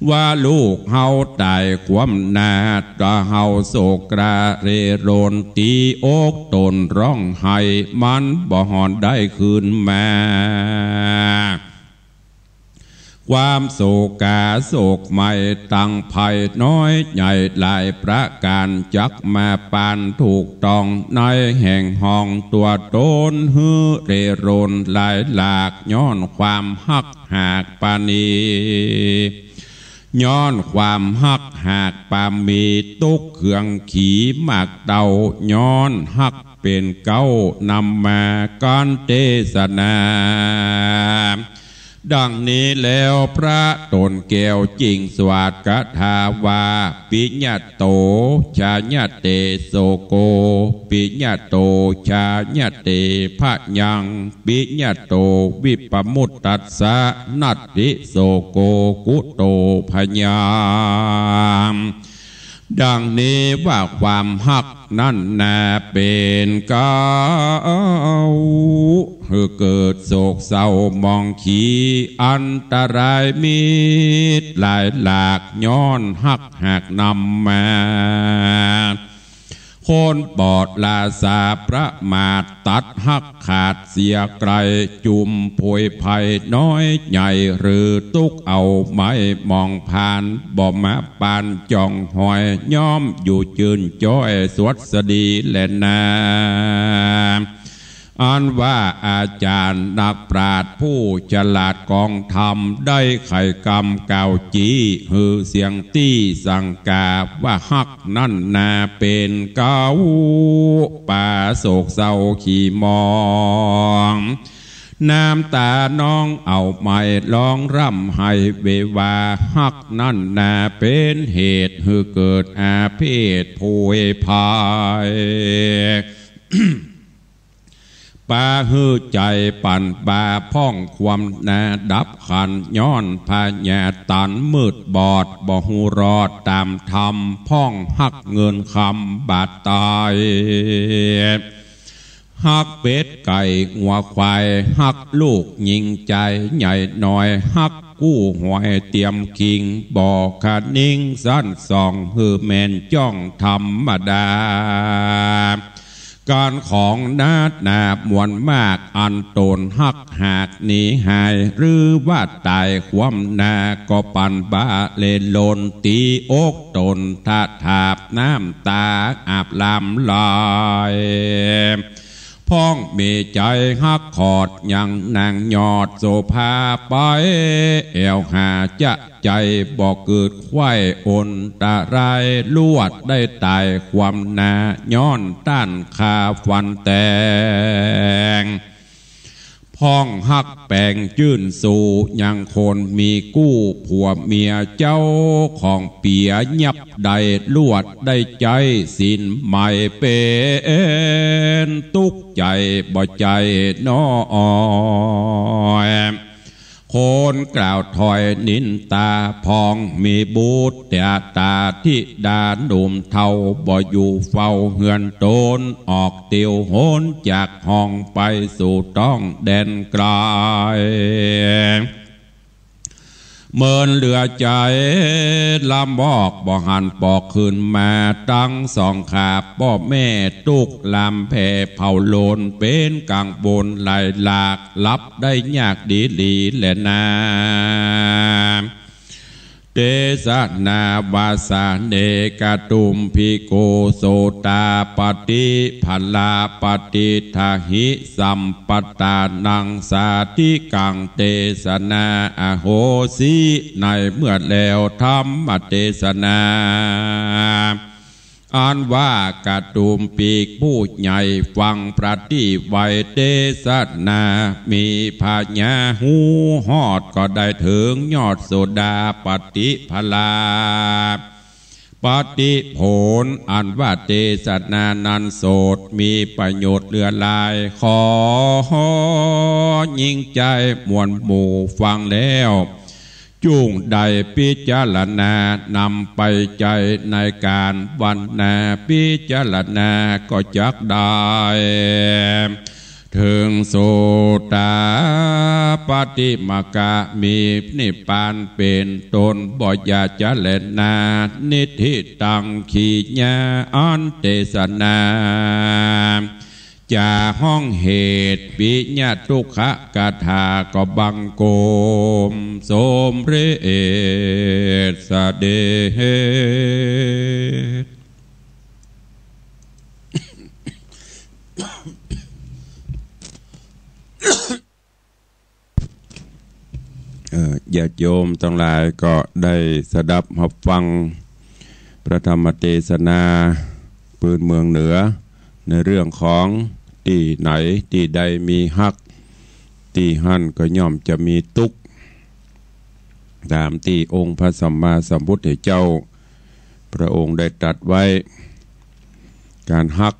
ว่าลูกเฮาต๋ายคว่ำหน้า ต๋าเฮาโศกกราเร่รน ตี๋อกต๋นฮ้องไห้ มันบ่หวนได้คืนมา ความโศกาโศกไหม้ ตังภัยน้อยใหญ่หลายประก๋าน จักมาปานถูกต้อง ในแห่งห้องตั๋วต๋น หื้อเร่รนหลายหลาก ย้อนความฮักหากปราณี ย้อนความฮักหากปราณี ตุ๊กข์เคืองขีมากเต้า ย้อนฮักเป๋นเก๊านำมา ก๋านเตสนา ดังนี้แล้ว พระต๋นแก้วจึ่งสวาทคาถาว่า ปิยะโต ชายะเต โสโก ปิยะโต ชายะเต ภะยัง ปิยะโต วิปปะมุตตัสสะ นัตถิ โสโก กุโต ภะยัง ดังนี้ว่าความฮักนั้นนาเป๋นเก๊า หื้อเกิดโศกเศร้าหมองขี อันตรายมิตรหลายหลาก ย้อนฮักหากนำมา คนปอดราษาประมาท ตัดฮักขาดเสียไกล จุ่มโผยภัยน้อยใหญ่ หรือตุ๊กข์เอาไหม้หมองพาน บ่มาปานจ่องหอย ย่อมอยู่จื้นจ้อยสวัสดีแลนา อันว่าอาจารย์นักปราชญ์ผู้ฉลาดกองธรรม ได้ไขกำกล่าวจี้ หื้อเสียงตี้สังกาว่าฮักนั้นนาเป๋นเก๊า ปาโศกเศร้าขีหมอง น้ำต๋าน้องเอาไหม้ ฮ้องร่ำไห้เววา ฮักนั้นนาเป๋นเหตุ หื้อเกิดอาเพศโผยภัย ปาหื้อใจ๋ปั่นปาพ่องความนาดับขัน ย้อนพยาตันมืดบอด บ่ฮู้รอดต๋ามธรรม พ่องฮักเงินคำบาทต๋าย ฮักเป็ดไก่งัวควาย ฮักลูกหญิงจายใหญ่น้อย ฮักกู้หวยเตียมคิง บ่คะนิงสันส่อง หื้อแม่นจ้องธรรมดา ก๋านของนาดหนามวลมาก อันต๋นฮักหากหนีหาย หรือว่าต๋ายคว่ำหน้า ก็ปั่นปาเร่รน ตี๋อกต๋นทะถาบ น้ำต๋าอาบลำไหล พ่องมีใจ๋ฮักขอดยังนางยอดโสภาไป แอ่วหาจะใจ๋บ่เกิดไขว้ อันตรายลวดได้ต๋ายคว่ำหน้า ย้อนต้านฆ่าฟันแตง พ่องฮักแป๋งจื้นสู่ยังคนมีกู้ ผัวเมียเจ้าของเปียยับได้ ลวดได้ใจ๊ศีลใหม่ เป๋นตุ๊กข์ใจ๋บ่ใจ้น้อย คนกล่าวถ้อยนินตา พ่องมีบุตรต๋าธิดาหนุ่มเฒ่า บ่อยู่เฝ้าเฮือนต๋น ออกเตียวหนจากห้องไปสู่ต้องแดนไก๋ เมินเหลือใจ๋ละมอก บ่หันปอกคืนมา ตึงสองข้าป้อแม่ตุ๊กข์ลำแผ่เผาโลน เป๋นกังวลหลายหลาก หลับได้ยากดีหลีแลนา เตสะนาวาสาเน กะตุมภิโก โสตาปัตติผลาปัตติฏฐาหิ สัมปัตตานังสาธิกัง เตสะนาอโหสิ ในเมื่อแล้วธรรมเตสะนา อันว่ากะตุมภิกผู้ใหญ่ฟังปฏิไวยเตสะนา มีผญาฮู้ฮอดก็ได้เถิงยอดโสดาปัตติผลาปัตติผล อันว่าเตสะนานั้นโสด มีประโยชน์เหลือหลาย ขอยิ่งใจ๋มวลหมู่ฟังแล้ว จุ่งได้พิจารณานำไปใจ๊ในก๋านวันนา พิจารณาก็จักได้ เถิงโสตาปัตติมรรคมีนิพพานเป๋นต้น บ่อย่าจะแลนา นิฏฐิตังขีญา อันเตสนา จะฮ้องเหตุปิยะทุกขะกถาก็บังคมสมเร็จเสด็จ เอ่อ ญาติโยมตังหลายก็ได้สดับฮับฟังพระธรรมเตสนาปืนเมืองเหนือ ในเรื่องของตี้ไหนตี้ใดมีฮัก ตี้หั้นก็ย่อมจะมีตุ๊กข์ ต๋ามตี้องค์พระสัมมาสัมพุทธเจ้า พระองค์ได้ตรัสไว้ ก๋านฮัก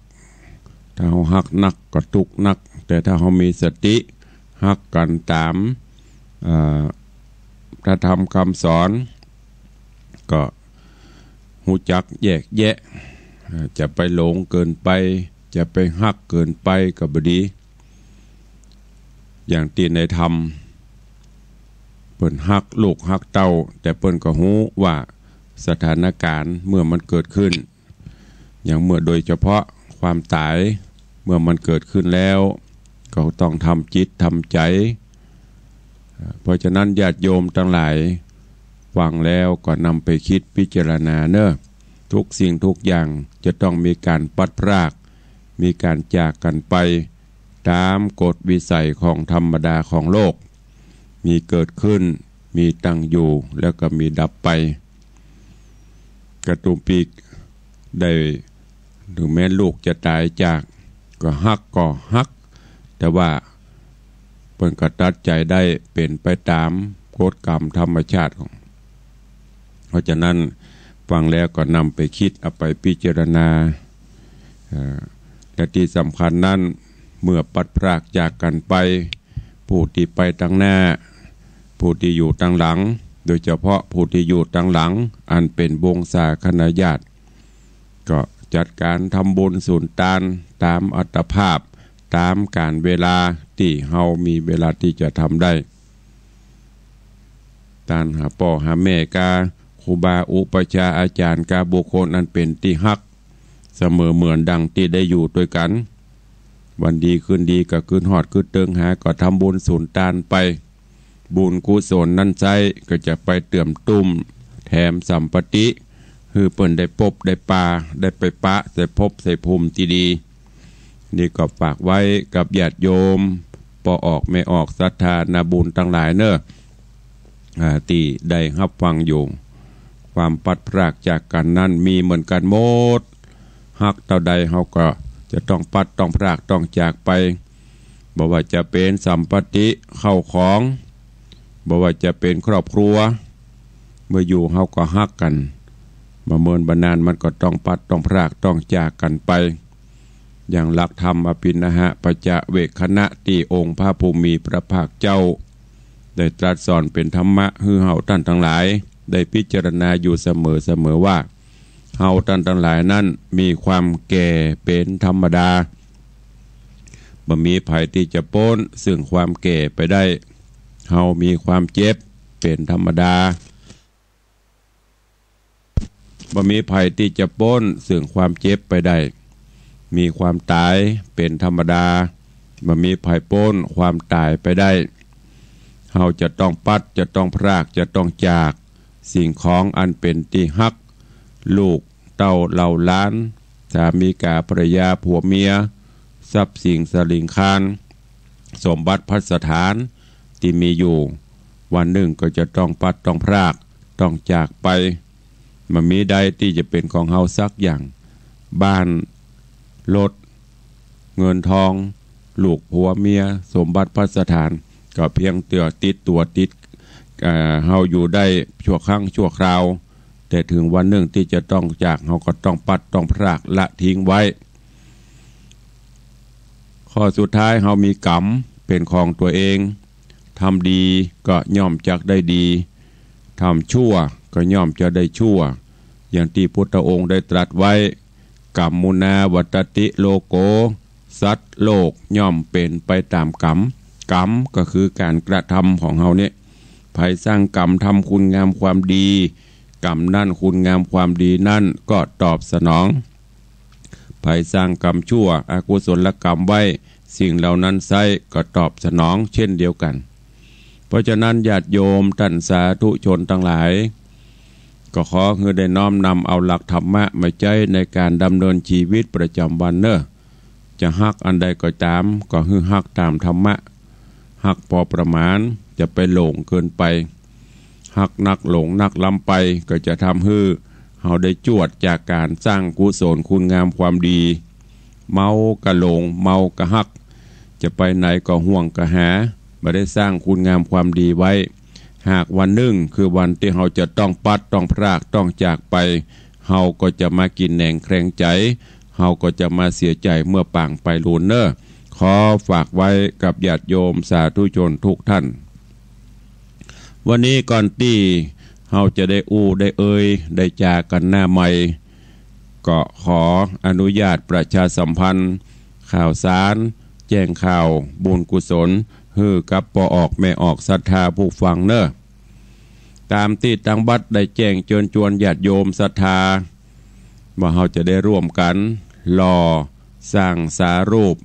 ถ้าเฮาฮักนักก็ตุ๊กข์นัก แต่ถ้าเฮามีสติฮักกั๋นต๋าม เอ่อ พระธรรมกำสอน ก็ฮู้จักแยกแยะ เอ่อ จะไปหลงเกินไป จะไปฮักเกินไปก็บ่ดี อย่างตี้ในธรรม เปิ้นฮักลูกฮักเต้า แต่เปิ้นก็ฮู้ว่าสถานก๋ารณ์เมื่อมันเกิดขึ้น อย่างเมื่อโดยเฉพาะความต๋าย เมื่อมันเกิดขึ้นแล้ว ก็ต้องทำจิตทำใจ๋ เพราะฉะนั้นญาติโยมตังหลาย ฟังแล้วก็นำไปคิดพิจารณาเน่อ ทุกสิ่งทุกอย่างจะต้องมีก๋านพลัดพราก มีก๋านจากกั๋นไป ต๋ามกฎวิสัยของธรรมดาของโลก มีเกิดขึ้น มีตั้งอยู่ แล้วก็มีดับไป กระตุ้มปีกได้ เถิงแม้นลูกจะต๋ายจาก ก็ฮักก็ฮัก แต่ว่าเปิ้นก็ตัดใจ๋ได้เป๋นไปต๋ามกฎกรรมธรรมชาติของ เพราะฉะนั้นฟังแล้วก็นำไปคิดเอาไปพิจารณา เอ่อ และตี้สำคัญนั้น เมื่อพลัดพรากจากกั๋นไป ผู้ตี้ไปตังหน้า ผู้ตี้อยู่ตังหลัง โดยเฉพาะผู้ตี้อยู่ตังหลัง อันเป๋นวงศาคณาญาติ ก็จัดก๋านทำบุญสูนตานต๋ามอัตภาพ ต๋ามก๋าลเวลาตี้เฮามีเวลาตี้จะทำได้ ตานหาป้อหาแม่กา ครูบาอุปัชฌาย์อาจ๋ารย์กา บุคคลอันเป๋นตี้ฮัก เสมอเหมือนดังตี้ได้อยู่ตวยกั๋น วันดีคืนดีก็กึ๊ดฮอดกึ๊ดเติงหา ก็ทำบุญสูนตานไป บุญกุศลนั้นไส้ก็จะไปเติมตุ้มแถมสัมปติ หื้อเปิ้นได้ปบได้ปา ได้ไปปะใส่ภพใส่ภูมิตี้ดี นี่ก็ฝากไว้กับญาติโยม ป้อออกแม่ออกศรัทธานาบุญตังหลายเน่อ อ่า ตี้ได้ฮับฟังอยู่ ความพลัดพรากจากกั๋นนั้นมีเหมือนกั๋นหมด ฮักเต้าใดเฮาก็จะต้องพลัดต้องพรากต้องจากไป บ่ว่าจะเป๋นสัมปติเข้าของ บ่ว่าจะเป๋นครอบครัว เมื่ออยู่เฮาก็ฮักกั๋น บ่เมินบ่นานมันก็ต้องพลัดต้องพรากต้องจากกั๋นไป อย่างหลักธรรมอภิณหปัจจเวกขณะตี้องค์พระผู้มีพระภาคเจ้า ได้ตรัสสอนเป๋นธรรมะหื้อเฮาต้านตังหลาย ได้พิจารณาอยู่เสมอๆ ว่า เฮาต้านตังหลายนั้นมีความแก่เป๋นธรรมดา บ่มีใผตี้จะป๊นซึ่งความแก่ไปได้ เฮามีความเจ็บเป๋นธรรมดา บ่มีใผตี้จะป๊นซึ่งความเจ็บไปได้ มีความต๋ายเป๋นธรรมดา บ่มีใผป๊นความต๋ายไปได้ เฮาจะต้องพลัด จะต้องพราก จะต้องจากสิ่งของอันเป๋นตี้ฮัก ลูกเต้าเหล่าหลาน สามีกาภรรยาผัวเมีย ทรัพย์สินสลิงคาร สมบัติภัสถานตี้มีอยู่ วันนึ่งก็จะต้องพลัดต้องพราก ต้องจากไป บ่มีใดตี้จะเป๋นของเฮาสักอย่าง บ้าน รถ เงินทอง ลูกผัวเมีย สมบัติภัสถาน ก็เพียงแต่ติดตั๋วติด เอ่อ เฮาอยู่ได้ชั่วครั้งชั่วคราว แต่เถิงวันนึ่งตี้จะต้องจาก เฮาก็ต้องพลัดต้องพรากละทิ้งไว้ ข้อสุดท้าย เฮามีกรรมเป๋นของตั๋วเอง ทำดีก็ย่อมจักได้ดี ทำชั่วก็ย่อมจะได้ชั่ว อย่างตี้พุทธองค์ได้ตรัสไว้ กัมมุนาวัตติโลโก สัตว์โลกย่อมเป๋นไปต๋ามกรรม กรรมก็คือก๋านกระทำของเฮาเนี่ย ใผสร้างกรรมทำคุณงามความดี กรรมนั้นคุณงามความดีนั้นก็ตอบสนอง ใผสร้างกรรมชั่วอกุศลกรรมไว้ สิ่งเหล่านั้นไซร้ก็ตอบสนองเช่นเดียวกั๋น เพราะฉะนั้นญาติโยมต้านสาธุชนตังหลาย ก็ขอหื้อได้น้อมนำเอาหลักธรรมะมาใจ๊ในก๋านดำเนินชีวิตประจำวันเน่อ จะฮักอันใดก็ต๋าม ก็หื้อฮักต๋ามธรรมะ ฮักปอประมาณ จะไปหลงเกินไป ฮักนักหลงนักล้ำไป ก็จะทำหื้อเฮาได้จวดจากก๋านสร้างกุศลคุณงามความดี เมาก็หลง เมาก็ฮัก จะไปไหนก็ห่วงก็หา บ่ได้สร้างคุณงามความดีไว้ หากวันนึ่งคือวันตี้เฮาจะต้องปัด ต้องพราก ต้องจากไป เฮาก็จะมากินแหนงแคลงใจ๋ เฮาก็จะมาเสียใจ๋เมื่อปางไปลูนเน่อ ขอฝากไว้กับญาติโยมสาธุชนทุกท่าน วันนี้ก่อนตี้เฮาจะได้อู้ได้เอ่ยได้จ๋ากั๋นหน้าใหม่ ก็ขออนุญาตประชาสัมพันธ์ข่าวสาร แจ้งข่าวบุญกุศล หื้อกับป้อออกแม่ออกศรัทธาผู้ฟังเน่อ ต๋ามตี้ตังบัดได้แจ้งเจิญจวนญาติโยมศรัทธา ว่าเฮาจะได้ร่วมกั๋นหล่อสร้างสารูป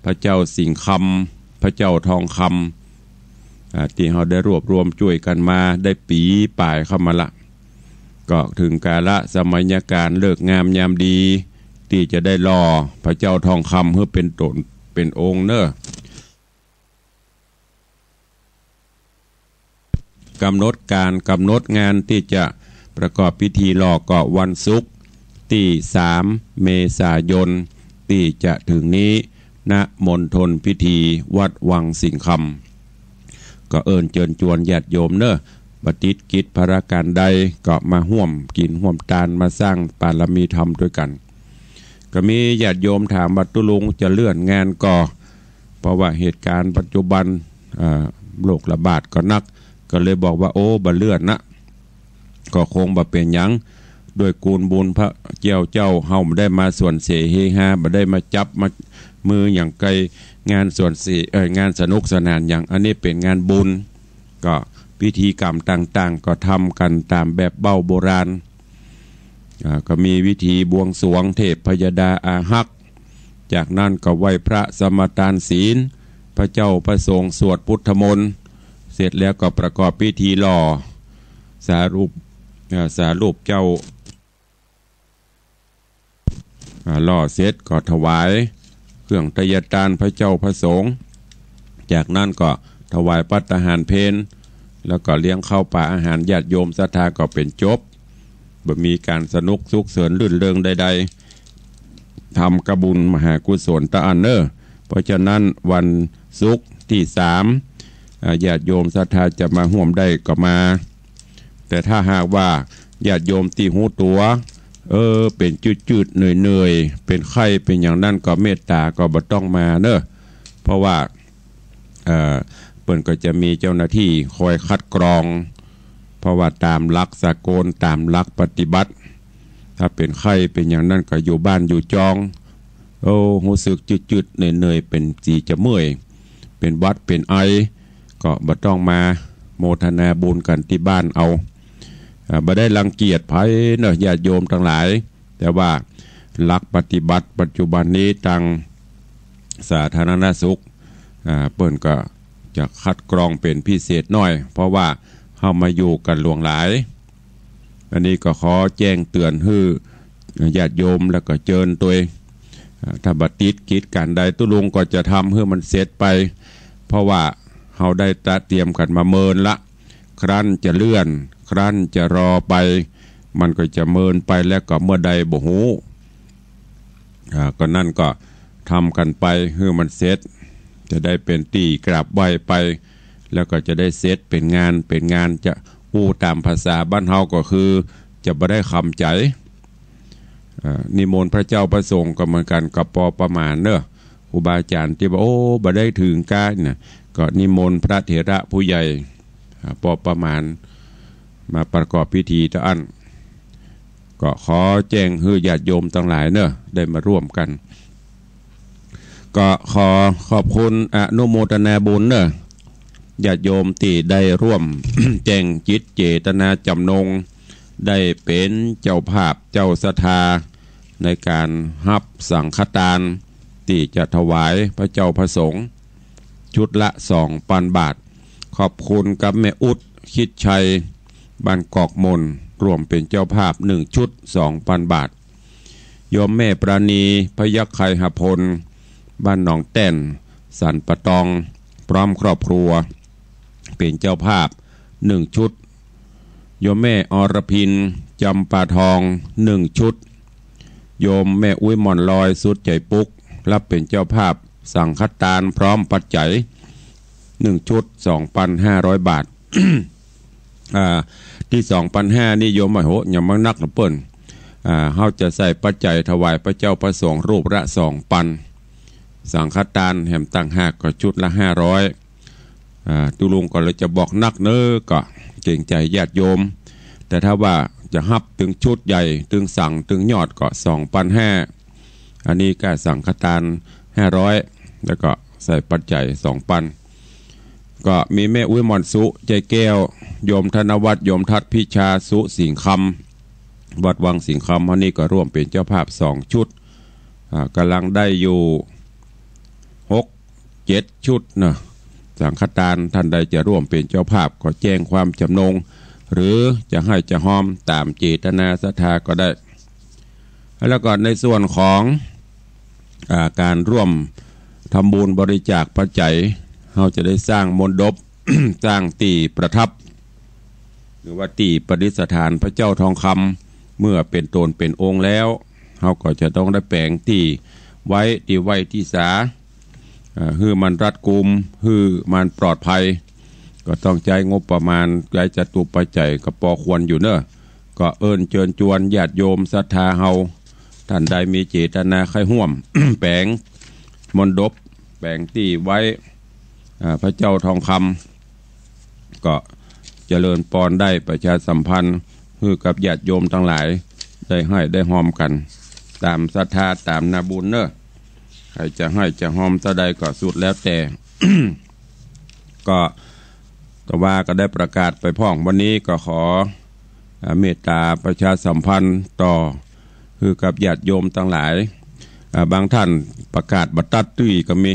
พระเจ้าสิงห์คำ พระเจ้าทองคำ อ่า ตี้เฮาได้รวบรวมจ้วยกั๋นมาได้ปี๋ป๋ายเข้ามาละ ก็เถิงกาละสมัยกาลฤกษ์งามยามดี ตี้จะได้หล่อพระเจ้าทองคำหื้อเป๋นต๋นเป๋นองค์เน่อ ก๋ำหนดก๋านก๋ำหนดงานตี้จะประกอบพิธีหล่อก็วันศุกร์ตี้สามเมษายนตี้จะเถิงนี้ ณ มณฑลพิธีวัดวังสิงห์คำ ก็เอิ้นเจิญจวนญาติโยมเน่อ บ่ติดกิจภารก๋านใดก็มาฮ่วมกิ๋นฮ่วมตาน มาสร้างบารมีธรรมตวยกั๋น ก็มีญาติโยมถามว่า ตุ๊ลุงจะเลื่อนงานก่อ เพราะว่าเหตุก๋ารณ์ปัจจุบัน เอ่อ โรคระบาดก็นัก ก็เลยบอกว่า โอ้ บ่เลื่อนนะ ก็คงบ่เป๋นหยัง ด้วยกูลบุญพระเจ้าเจ้า เฮาบ่ได้มาส่วนเสเฮฮา บ่ได้มาจับมามือหยังใก้งานส่วนเส เอ่อ งานสนุกสนานหยัง อันนี้เป๋นงานบุญ ก็พิธีกรรมต่างๆ ก็ทำกั๋นต๋ามแบบเบ้าโบราณ อ่า ก็มีพิธีบวงสรวงเทพยดาอาฮัก จากนั้นก็ไหว้พระสมาตานศีล พระเจ้าพระสงฆ์สวดพุทธมนต์ เสร็จแล้วก็ประกอบพิธีหล่อสารูป อ่า สารูปเจ้า อ่า หล่อเสร็จก็ถวายเครื่องไทยทานพระเจ้าพระสงฆ์ จากนั้นก็ถวายภัตตาหารเพล แล้วก็เลี้ยงข้าวปลาอาหารญาติโยมศรัทธาก็เป๋นจบ บ่มีก๋านสนุกสุขเสริญรื่นเริงใดๆ ทำกะบุญมหากุศลตะอั้นเน่อ เพราะฉะนั้นวันศุกร์ตี้สาม อ่า ญาติโยมศรัทธาจะมาฮ่วมได้ก็มา แต่ถ้าหากว่าญาติโยมตี้ฮู้ตั๋ว เออ เป๋นจืดๆ เหนื่อยๆ เป๋นไข้เป๋นอย่างนั้นก็เมตต๋าก็บ่ต้องมาเน่อ เพราะว่า เอ่อ เปิ้นก็จะมีเจ้าหน้าตี้คอยคัดกรอง เพราะว่าต๋ามหลักสากล ต๋ามหลักปฏิบัติ ถ้าเป๋นไข้เป๋นอย่างนั้นก็อยู่บ้านอยู่จอง โอ้ ฮู้สึกจืดๆ เหนื่อยๆ เป๋นสีจะเมื่อย เป๋นหวัดเป๋นไอ ก็บ่ต้องมา โมทนาบุญกั๋นตี้บ้านเอา อ่า บ่ได้รังเกียจใผเน่อ ญาติโยมตังหลาย แต่ว่าหลักปฏิบัติปัจจุบันนี้ตางสาธารณสุข อ่า เปิ้นก็จะคัดกรองเป๋นพิเศษหน้อย เพราะว่าเฮามาอยู่กั๋นหลวงหลาย อันนี้ก็ขอแจ้งเตือนหื้อญาติโยม แล้วก็เจิญตวย อ่า ถ้าบ่ติดกิจก๋านใด ตุ๊ลุงก็จะทำหื้อมันเสร็จไป เพราะว่าเฮาได้ตระเตรียมกั๋นมาเมินละ ครั้นจะเลื่อน ครั้นจะรอไป มันก็จะเมินไปแล้วก็เมื่อใดบ่ฮู้ อ่า ก็นั่นก็ทำกั๋นไปหื้อมันเสร็จ จะได้เป๋นตี้กราบไหว้ไป แล้วก็จะได้เสร็จเป๋นงาน เป๋นงาน จะอู้ต๋ามภาษาบ้านเฮาก็คือ จะบ่ได้คำใจ๋ อ่า นิมนต์พระเจ้าพระสงฆ์ก็เหมือนกั๋น ก็ปอประมาณเน่อ ครูบาอาจ๋ารย์ตี้ว่า โอ้ บ่ได้เถิงก้านะ ก็นิมนต์พระเถระผู้ใหญ่ อ่า ปอประมาณ มาประกอบพิธีตะอั้น ก็ขอแจ้งหื้อญาติโยมตังหลายเน่อ ได้มาร่วมกั๋น ก็ขอขอบคุณอนุโมทนาบุญเนอะ ญาติโยมตี้ได้ร่วม แจ้งจิตเจตนาจ๋ำนง ได้เป๋นเจ้าภาพเจ้าศรัทธา ในก๋านฮับสังฆตานตี้จะถวายพระเจ้าพระสงฆ์ ชุดละสองปันบาท ขอบคุณกับแม่อุ๊ด คิดชัย บ้านกอกมน ร่วมเป๋นเจ้าภาพหนึ่งชุดสองปันบาท โยมแม่ปราณี พยัคฆ์ไคหพล บ้านหนองแต้น สันป่าตอง พร้อมครอบครัว เป๋นเจ้าภาพหนึ่งชุด โยมแม่อรพิน จำปาทอง หนึ่งชุด โยมแม่อุ๊ยหม่อนลอย สุดใจ๋ปุ๊ก ฮับเป๋นเจ้าภาพสังฆตานพร้อมปัจจัย หนึ่งชุด สองปันห้าร้อยบาท อ่า ตี้สองปันห้านี่โยมว่า โห ยังบ่นักนะเปิ้น อ่า เฮาจะใส่ปัจจัยถวายพระเจ้าพระสงฆ์รูปละสองปัน สังฆตานแหมต่างหากก็ชุดละห้าร้อย อ่า ตุ๊ลุงก็เลยจะบอกนักเน้อ ก็เกรงใจ๋ญาติโยม แต่ถ้าว่าจะฮับตึงชุดใหญ่ ตึงสัง ตึงยอดก็สองปันห้า อันนี้ก็สังฆตานห้าร้อย แล้วก็ใส่ปัจจัยสองปัน ก็มีแม่อุ๊ยหม่อนสุ ใจ๋แก้ว โยมธนวัฒน์ โยมทัศน์ พิชา สุสิงห์คำ วัดวังสิงห์คำ อันนี้ก็ร่วมเป๋นเจ้าภาพสองชุด อ่า ก่ำลังได้อยู่หกเจ็ดชุดเนาะ สังฆตาน ท่านใดจะร่วมเป๋นเจ้าภาพก็แจ้งความจ๋ำนง หรือจะไห้จะฮอมต๋ามเจตนาศรัทธาก็ได้ แล้วก็ในส่วนของ อ่า ก๋านร่วมทำบุญบริจาคปัจจัย เฮาจะได้สร้างมณฑป สร้างตี้ประทับ หรือว่าตี้ประดิษฐานพระเจ้าทองคำ เมื่อเป๋นต๋นเป๋นองค์แล้ว เฮาก็จะต้องได้แป๋งตี้ไว้ ตี้ไหว้ตี้สา อ่า หื้อมันรัดกุม หื้อมันปลอดภัย ก็ต้องใจ๊งบประมาณ ใจ๊จตุปัจจัยก็ปอควรอยู่เน้อ ก็เอิ้นเจิญจวนญาติโยมศรัทธาเฮา ท่านใดมีเจตนาใค่ฮ่วม แป๋งมณฑป แป๋งตี้ไว้ อ่า พระเจ้าทองคำ ก็เจริญปอนได้ประชาสัมพันธ์ หื้อกับญาติโยมตังหลาย ได้ไห้ได้ฮอมกั๋น ต๋ามศรัทธา ต๋ามนาบุญเน้อ ใผจะไห้จะฮอมเต้าใดก็สุดแล้วแต่ ก็ แต่ว่าก็ได้ประกาศไปพ่อง วันนี้ก็ขอ อ่า เมตต๋าประชาสัมพันธ์ต่อ หื้อกับญาติโยมตังหลาย อ่า บางท่านประกาศบ่ตัดตี้ก็มี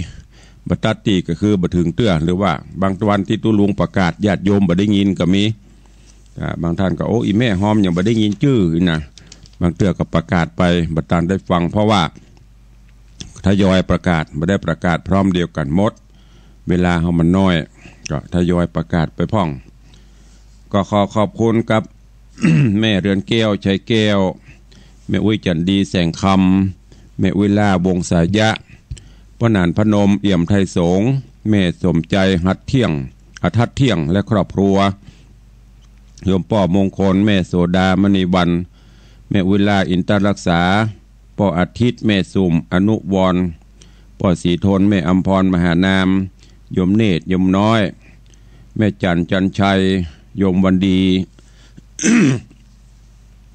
บ่ตัดตี้ก็คือบ่เถิงเตื้อ หรือว่าบางวันตี้ตุ๊ลุงประกาศญาติโยมบ่ได้ยินก็มี อ่า บางท่านก็ โอ้ อี่แม่ฮอมยังบ่ได้ยินจื้อนะ บางเตื้อก็ประกาศไปบ่ตันได้ฟัง เพราะว่าทยอยประกาศ บ่ได้ประกาศพร้อมเดียวกั๋นหมด เวลาเฮามันน้อย ก็ทยอยประกาศไปพ่อง ก็ขอขอบคุณกับ แม่เรือนแก้ว ชัยแก้ว แม่อุ๊ยจันดี แสงคำ แม่อุ๊ยล่า วงศายะ ป้อหนานพนม เอี่ยมไทยสงฆ์ แม่สมใจ๋ หัดเที่ยง อทัดเที่ยง และครอบครัว โยมป้อมงคล แม่โสดา มณีวรรณ แม่อุ๊ยล่า อินทรักษา ป้ออาทิตย์ แม่สุม อนุวรณ์ ป้อศรีทน แม่อำพร มหานาม โยมเนตร โยมน้อย แม่จันทร์ จันทร์ชัย โยมวันดี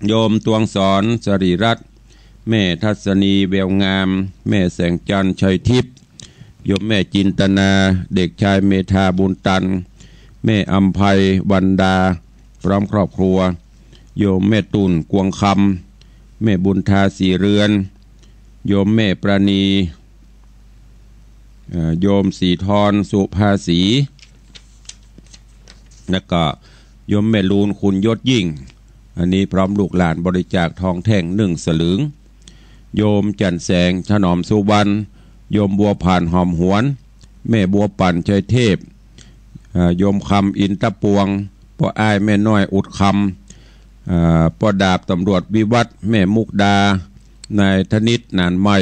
โยมตวงสอน สรีรัตน์ แม่ทัศนี แววงาม แม่แสงจันทร์ ชัยทิพย์ โยมแม่จินตนา เด็กชายเมธา บุญตัน แม่อำไพ วรรณดา พร้อมครอบครัว โยมแม่ตุ่น กวงคำ แม่บุญทา ศรีเรือน โยมแม่ปราณี เอ่อ โยมศรีทร สุภาสี แล้วก็โยมแม่ลูน คุณยศยิ่ง อันนี้พร้อมลูกหลานบริจาคทองแท่งหนึ่งสลึง โยมจันทร์แสง ถนอมสุวรรณ โยมบัวผ่าน หอมหวน แม่บัวปั่น ชัยเทพ เอ่อ โยมคำ อินทปวง ป้ออ้าย แม่น้อย อุดคำ เอ่อ ป้อดาบตำรวจวิวัฒน์ แม่มุกดา นายธนิต หนานใหม่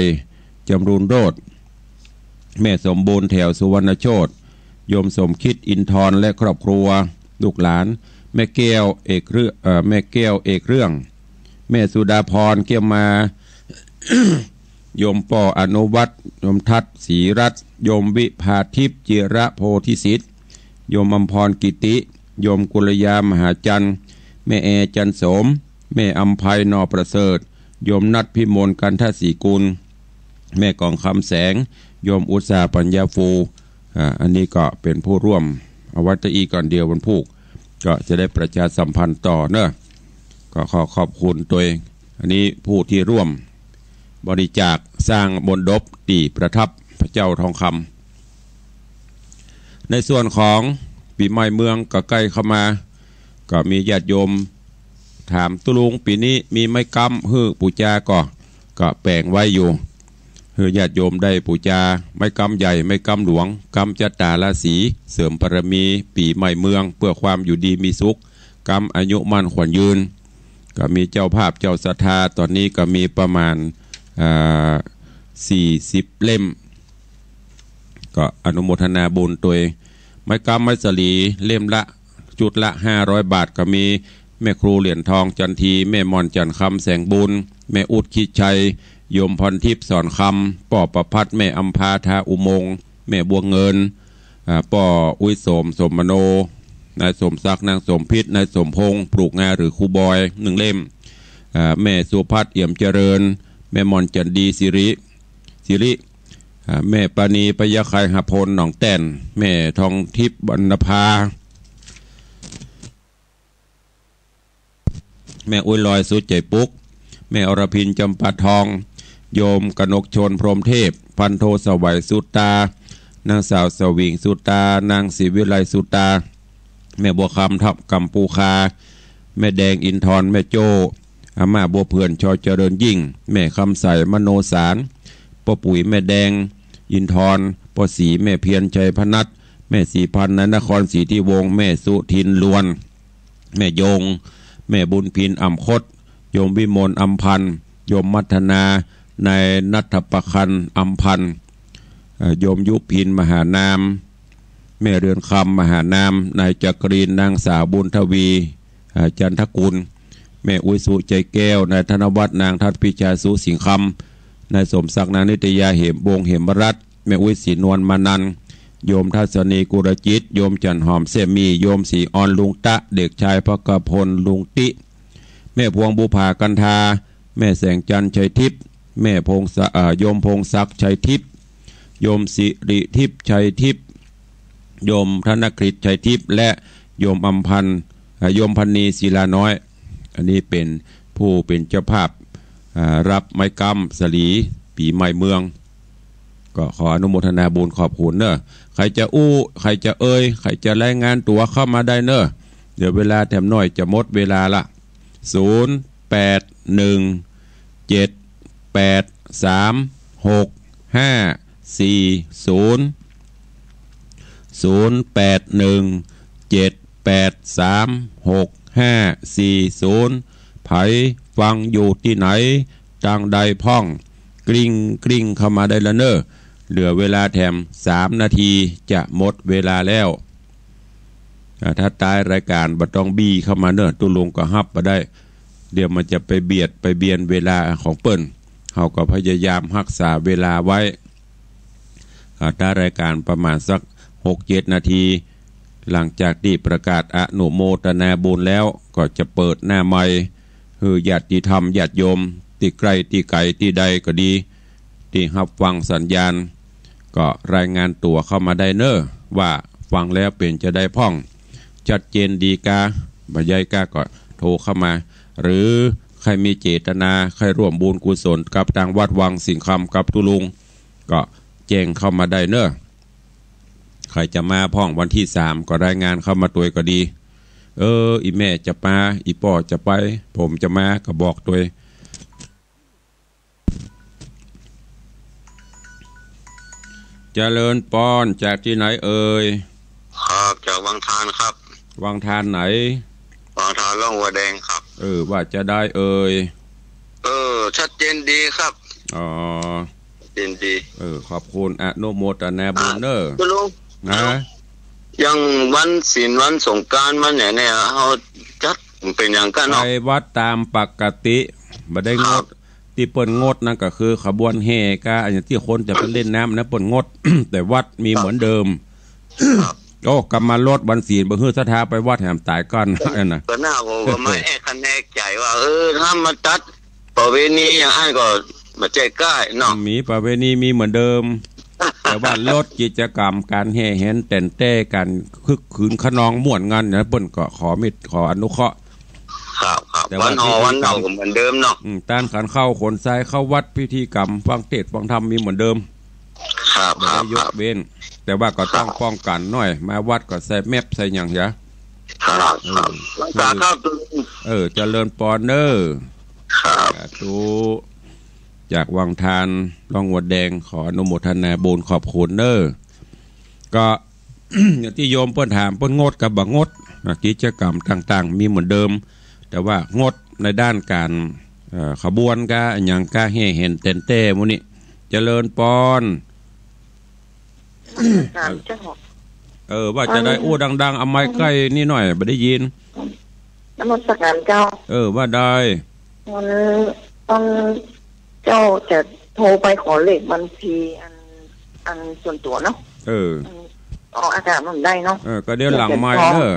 จำรูนโรจน์ แม่สมบูรณ์ แถวสุวรรณโชติ โยมสมคิด อินทร และครอบครัว ลูกหลาน แม่แก้ว เอกเรื่อง เอ่อ แม่แก้ว เอกเรื่อง แม่สุดาพร เกี้ยวมา โยมป้ออนุวัฒน์ โยมทัศน์ ศรีรัตน์ โยมวิภาทิพย์ จิระโพธิสิทธิ์ โยมอำพร กิติ โยมกุลยา มหาจันทร์ แม่แอ จันทร์โสม แม่อำไพ นอประเสริฐ โยมนัท พิมล กันทศรีกุล แม่กองคำแสง โยมอุตสาปัญญาฟู อ่า อันนี้ก็เป๋นผู้ร่วม เอาไว้ตะอี้ก่อน เดี๋ยววันพูก ก็จะได้ประชาสัมพันธ์ต่อเนาะ ก็ขอขอบคุณตวย อันนี้ผู้ที่ร่วมบริจาคสร้างมณฑปตี้ประทับพระเจ้าทองคำ ในส่วนของปี๋ใหม่เมืองก็ใก้เข้ามา ก็มีญาติโยมถาม ตุ๊ลุงปี๋นี้มีไม้ก๊ำหื้อปู๋จาก็ ก็แป๋งไว้อยู่ หื้อญาติโยมได้ปู๋จา ไม้ก๊ำใหญ่ ไม้ก๊ำหลวง ก๊ำจัตตาราศี เสริมบารมีปี๋ใหม่เมือง เพื่อความอยู่ดีมีสุข ก๊ำอายุมั่นขวัญยืน ก็มีเจ้าภาพเจ้าศรัทธา ต๋อนนี้ก็มีประมาณ อ่า สี่สิบเล่ม ก็อนุโมทนาบุญตวย ไม้ก๊ำไม้สะหลี เล่มละ ชุดละห้าร้อยบาท ก็มีแม่ครูเหรียญทองจันที แม่หม่อนจันทร์คำแสงบุญ แม่อุ๊ดคิดชัย โยมพรทิพย์สอนคำ ป้อประภัส แม่อำภา ทาอุโมงค์ แม่บัวเงิน อ่า ป้ออุ๊ยโสม โสมมโน นายสมศักดิ์ นางสมพิษ นายสมพงษ์ ปลูกงาหรือครูบอย หนึ่งเล่ม อ่า แม่สุภัทร เอี่ยมเจริญ แม่หม่อนจันดี สิริ สิริ อ่า แม่ปานี พญาไคหพล หนองแต้น แม่ทองทิพย์ วรรณภา แม่อุ๊ยลอย สุดใจ๋ปุ๊ก แม่อรพิน จำปาทอง โยมกนกชน พรหมเทพ พันโท สวัย สุตา นางสาว สวิง สุตา นางศรีวิไล สุตา แม่บัวคำ ทับกัมปูคา แม่แดง อินทร แม่โจ้ อาม่า บัวเผื่อน ชอ เจริญยิ่ง แม่คำใส มโนสาร ป้อปุ๋ย แม่แดง อินทร ป้อศรี แม่เพียร ชัยพนัส แม่ศรีพันธ์ นายนคร ศรีทิวงศ์ แม่สุทิน ลวน แม่ยง แม่บุญพิน อ่ำคด โยมวิมล อำพันธ์ โยมมัทนา นายณัฐประคัน อำพันธ์ เอ่อ โยมยุพิน มหานาม แม่เรือนคำ มหานาม นายจักรินทร์ นางสาวบุญทวี เอ่อ จันทกุล แม่อุ๊ย สุใจแก้ว นายธนวัฒน์ นางทัศน์พิชา สุสิงห์คำ นายสมศักดิ์ นางนิตยา เหมวงศ์ เหมรัตน์ แม่อุ๊ย ศรีนวล มานันท์ โยมทัศนี กุลจิต โยมจันหอม แซ่มี โยมศรีออน ลุงตะ เด็กชายพกพล ลุงติ แม่พวง บุภา กันทา แม่แสงจันทร์ ชัยทิพย์ แม่พงศะ เอ่อ โยมพงศักดิ์ ชัยทิพย์ โยมสิริทิพย์ ชัยทิพย์ โยมธนกฤษ ชัยทิพย์ และโยมอำพันธ์ เอ่อ โยมพันนี ศิลาน้อย อันนี้เป๋นผู้เป๋นเจ้าภาพ อ่า ฮับไม้ก๊ำสะหลีปี๋ใหม่เมือง ก็ขออนุโมทนาบุญขอบคุณเนาะ ใผจะอู้ ใผจะเอ่ย ใผจะรายงานตั๋วเข้ามาได้เนาะ เดี๋ยวเวลาแถมหน้อยจะหมดเวลาละ ศูนย์แปดหนึ่งเจ็ดแปดสามหกห้าสี่ศูนย์ ศูนย์แปดหนึ่งเจ็ดแปดสามหกห้าสี่ศูนย์ ใผฟังอยู่ตี้ไหน ตางใดพ่อง กริ่งกริ่งเข้ามาได้ละเนาะ เหลือเวลาแถมสามนาทีจะหมดเวลาแล้ว อ่า ถ้าต๊ายรายก๋านบ่ต้องบี้เข้ามาเนาะ ตุ๊ลุงก็ฮับบ่ได้ เดี๋ยวมันจะไปเบียดไปเบียนเวลาของเปิ้น เฮาก็พยายามฮักษาเวลาไว้ อ่า ถ้ารายก๋านประมาณสักหกเจ็ดนาที หลังจากตี้ประกาศอนุโมทนาบุญแล้ว ก็จะเปิดหน้าใหม่ หื้อญาติธรรมญาติโยม ตี้ใก้ตี้ไก๋ตี้ใดก็ดี ตี้ฮับฟังสัญญาณ ก็รายงานตั๋วเข้ามาได้เนาะ ว่าฟังแล้วเป๋นจาใดพ่อง ชัดเจนดีกา บ่ใจ้กาก็โทรเข้ามา หรือใผมีเจตนา ใผร่วมบุญกุศลกับตางวัดวังสิงห์คำกับตุ๊ลุง ก็แจ้งเข้ามาได้เนาะ ใผจะมาพ่องวันตี้สามก็รายงานเข้ามาตวยก็ดี เออ อี่แม่จะมา อี่ป้อจะไป ผมจะมาก็บอกตวย เจริญปอน จากตี้ไหนเอ่ย ครับ จากวังทานครับ วังทานไหน วังทานร่องวัวแดงครับ เออ ว่าจาใดเอ่ย เออ ชัดเจนดีครับ อ๋อ ชัดเจนดี เออ ขอบคุณ อนุโมทนาบุญเนาะ อ่า ตุ๊ลุง ฮะ อย่างวันศีลวันสงกรานต์วันหยังเนี่ย เฮาจัดเป๋นอย่างกั๋นเนาะ ไปวัดต๋ามปกติ บ่ได้งด ครับ ตี้เปิ้นงดนั่นก็คือขบวนแห่กา อันตี้คนจะไปเล่นน้ำนะ เปิ้นงด แต่วัดมีเหมือนเดิม ครับ โอ้ กำมารถวันศีล บ่หื้อศรัทธาไปวัดแหมต๋ายก่อน อันน่ะ ก็น่า ผมก็มาแอบคะแนนใจ๋ว่า เออ ถ้ามาจัดประเวณีอย่างอั้นก็ บ่ใจ้ก้ายเนาะ มีประเพณีมีเหมือนเดิม แต่ว่าลดกิจกรรมก๋านแห่แหนแต๋นแต้ ก๋านคึกคืนคะนองม่วนงันเนี่ย เปิ้นก็ขอเมต ขออนุเคราะห์ ครับ ครับ แต่ว่า วันหอวันเหล้าก็เหมือนเดิมเนาะ อืม ต้านขันข้าวขนทรายเข้าวัด พิธีกรรมฟังเทศน์ฟังธรรมมีเหมือนเดิม ครับ บ่ได้ยกเว้น ครับ แต่ว่าก็ต้อง ครับ ป้องกั๋นหน้อย มาวัดก็ใส่แมสก์ใส่หยังเหีย ครับ ครับ เออ รักษาครับ เออ เจริญปอนเน้อ ครับ สาธุ จากวังทาน ร่องวัวแดง ขออนุโมทนาบุญขอบคุณเน้อ ก็ อย่างตี้โยมเปิ้นถาม เปิ้นงดกับบ่งดนะ กิจกรรมต่างๆ มีเหมือนเดิม แต่ว่างดในด้านก๋าน เอ่อ ขบวนก้า อะหยังก้า แห่แหนแต๋นแต้ หมู่นี้ เจริญปอน ถามเจ้า เออ ว่าจะได้ อู้ดังๆ เอาไมค์ใก้นี่หน่อย บ่ได้ยิน นมัสการเจ้า เออ ว่าได้ วัน วันเจ้าจะโทรไปขอเลขบัญชีอัน อันส่วนตั๋วเนาะ เออ อันออกอากาศมันได้เนาะ เออ ก็เดี๋ยวหลังไมค์เน้อ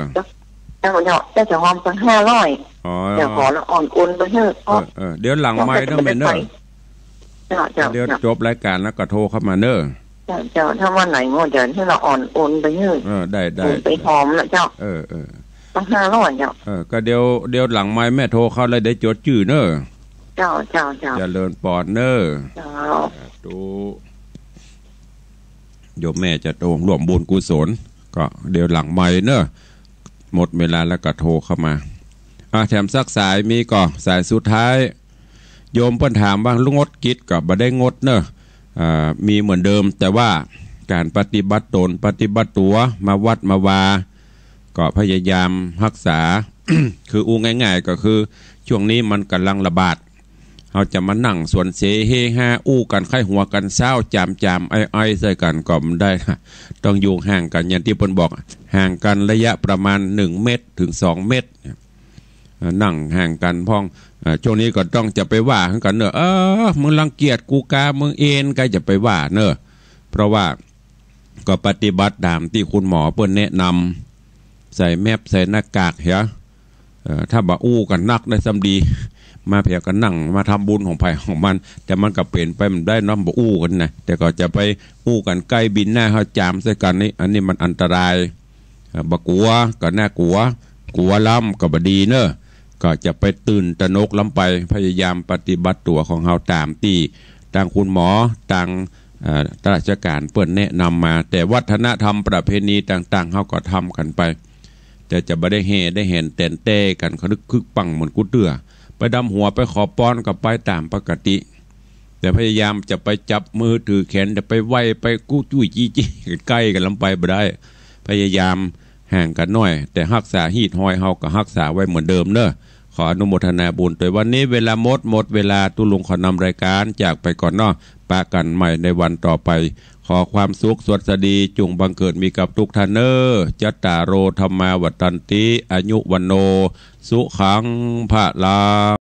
เจ้า เจ้า เจ้าจะหอมสักห้าร้อย อ๋อ เดี๋ยวขอละอ่อนโอนไปหื้อ เออ เออ เดี๋ยวหลังไมค์เน้อแม่เน้อ เจ้า เจ้า เดี๋ยว เจ้า จบรายการแล้วก็โทรเข้ามาเน้อ เจ้า เจ้า ถ้าวันไหนงดเดี๋ยวหื้อละอ่อนโอนไปหื้อ เออ ได้ ได้ โอนไปหอมละเจ้า เออ เออ สักห้าร้อยเจ้า เออ ก็เดี๋ยว เดี๋ยวหลังไมค์แม่โทรเข้าแล้วเดี๋ยวจดจื้อเน้อ เจ้า เจ้า เจ้า เจริญปอนเน้อ เจ้า สาธุ โยมแม่จะโทรร่วมบุญกุศล ก็เดี๋ยวหลังไมค์เน้อ หมดเวลาแล้วก็โทรเข้ามา อ่ะ แถมสักสายมีก่อ สายสุดท้าย โยมเปิ้นถามว่างดกิจก็บ่ได้งดเน้อ อ่า มีเหมือนเดิม แต่ว่าก๋านปฏิบัติต๋น ปฏิบัติตั๋ว มาวัดมาวา ก็พยายามฮักษา คืออู้ง่ายๆ ก็คือ ช่วงนี้มันก่ำลังระบาด เฮาจะมานั่งสวนเสเฮฮาอู้กั๋น ใค่หัวกั๋นเซ้า จ๋ามๆ ไอๆ ใส่กั๋นก็บ่ได้นะ ต้องอยู่ห่างกั๋น อย่างตี้เปิ้นบอก ห่างกั๋นระยะประมาณหนึ่งเมตรถึงสองเมตร อ่า นั่งห่างกั๋นพ่อง อ่า ช่วงนี้ก็ต้องจะไปว่ากั๋นเน้อ เออ มึงรังเกียจกูกา มึงเอน ใค่จะไปว่าเน้อ เพราะว่าก็ปฏิบัติต๋ามตี้คุณหมอเปิ้นแนะนำ ใส่แมสก์ ใส่หน้ากากเหีย เอ่อ ถ้าบ่อู้กั๋นนักได้ซ้ำดี มาเผียก็นั่ง มาทำบุญของใผของมัน แต่มันก็เป๋นไปบ่ได้เนาะ บ่อู้กั๋นนะ แต่ก็จะไปอู้กั๋นใก้ บินหน้าเฮาจ๋ามใส่กั๋นนี่ อันนี้มันอันตราย เอ่อ บ่กั๋วก็น่ากั๋ว กั๋วล้ำก็บ่ดีเน้อ ก็จะไปตื่นตระหนกล้ำไป พยายามปฏิบัติตั๋วของเฮาต๋ามตี้ตางคุณหมอ ตาง เอ่อ ราชก๋านเปิ้นแนะนำมา แต่วัฒนธรรมประเพณีต่างๆ เฮาก็ทำกั๋นไป แต่จะบ่ได้แห่ได้แหนแต๋นแต้กั๋น ขะลึกคึกปังเหมือนกู้เตื้อ ไปดำหัวไปขอปอนก็ไปต๋ามปกติ แต่พยายามจะไปจับมือถือแขน จะไปไหว้ไปกู้จุ้ยจี้จี้ใก้กั๋นล้ำไปบ่ได้ พยายามห่างกั๋นหน้อย แต่ฮักษาฮีตฮอยเฮาก็ฮักษาไว้เหมือนเดิมเน้อ ขออนุโมทนาบุญตวย วันนี้เวลาหมด หมดเวลา ตุ๊ลุงขอนำรายก๋านจากไปก่อนเนาะ ปะกั๋นใหม่ในวันต่อไป ขอความสุขสวัสดีจุ่งบังเกิดมีกับทุกท่านเน้อ จัตตาโร ธัมมา วัฑฒันติ อายุ วัณโณ สุขัง พะลัง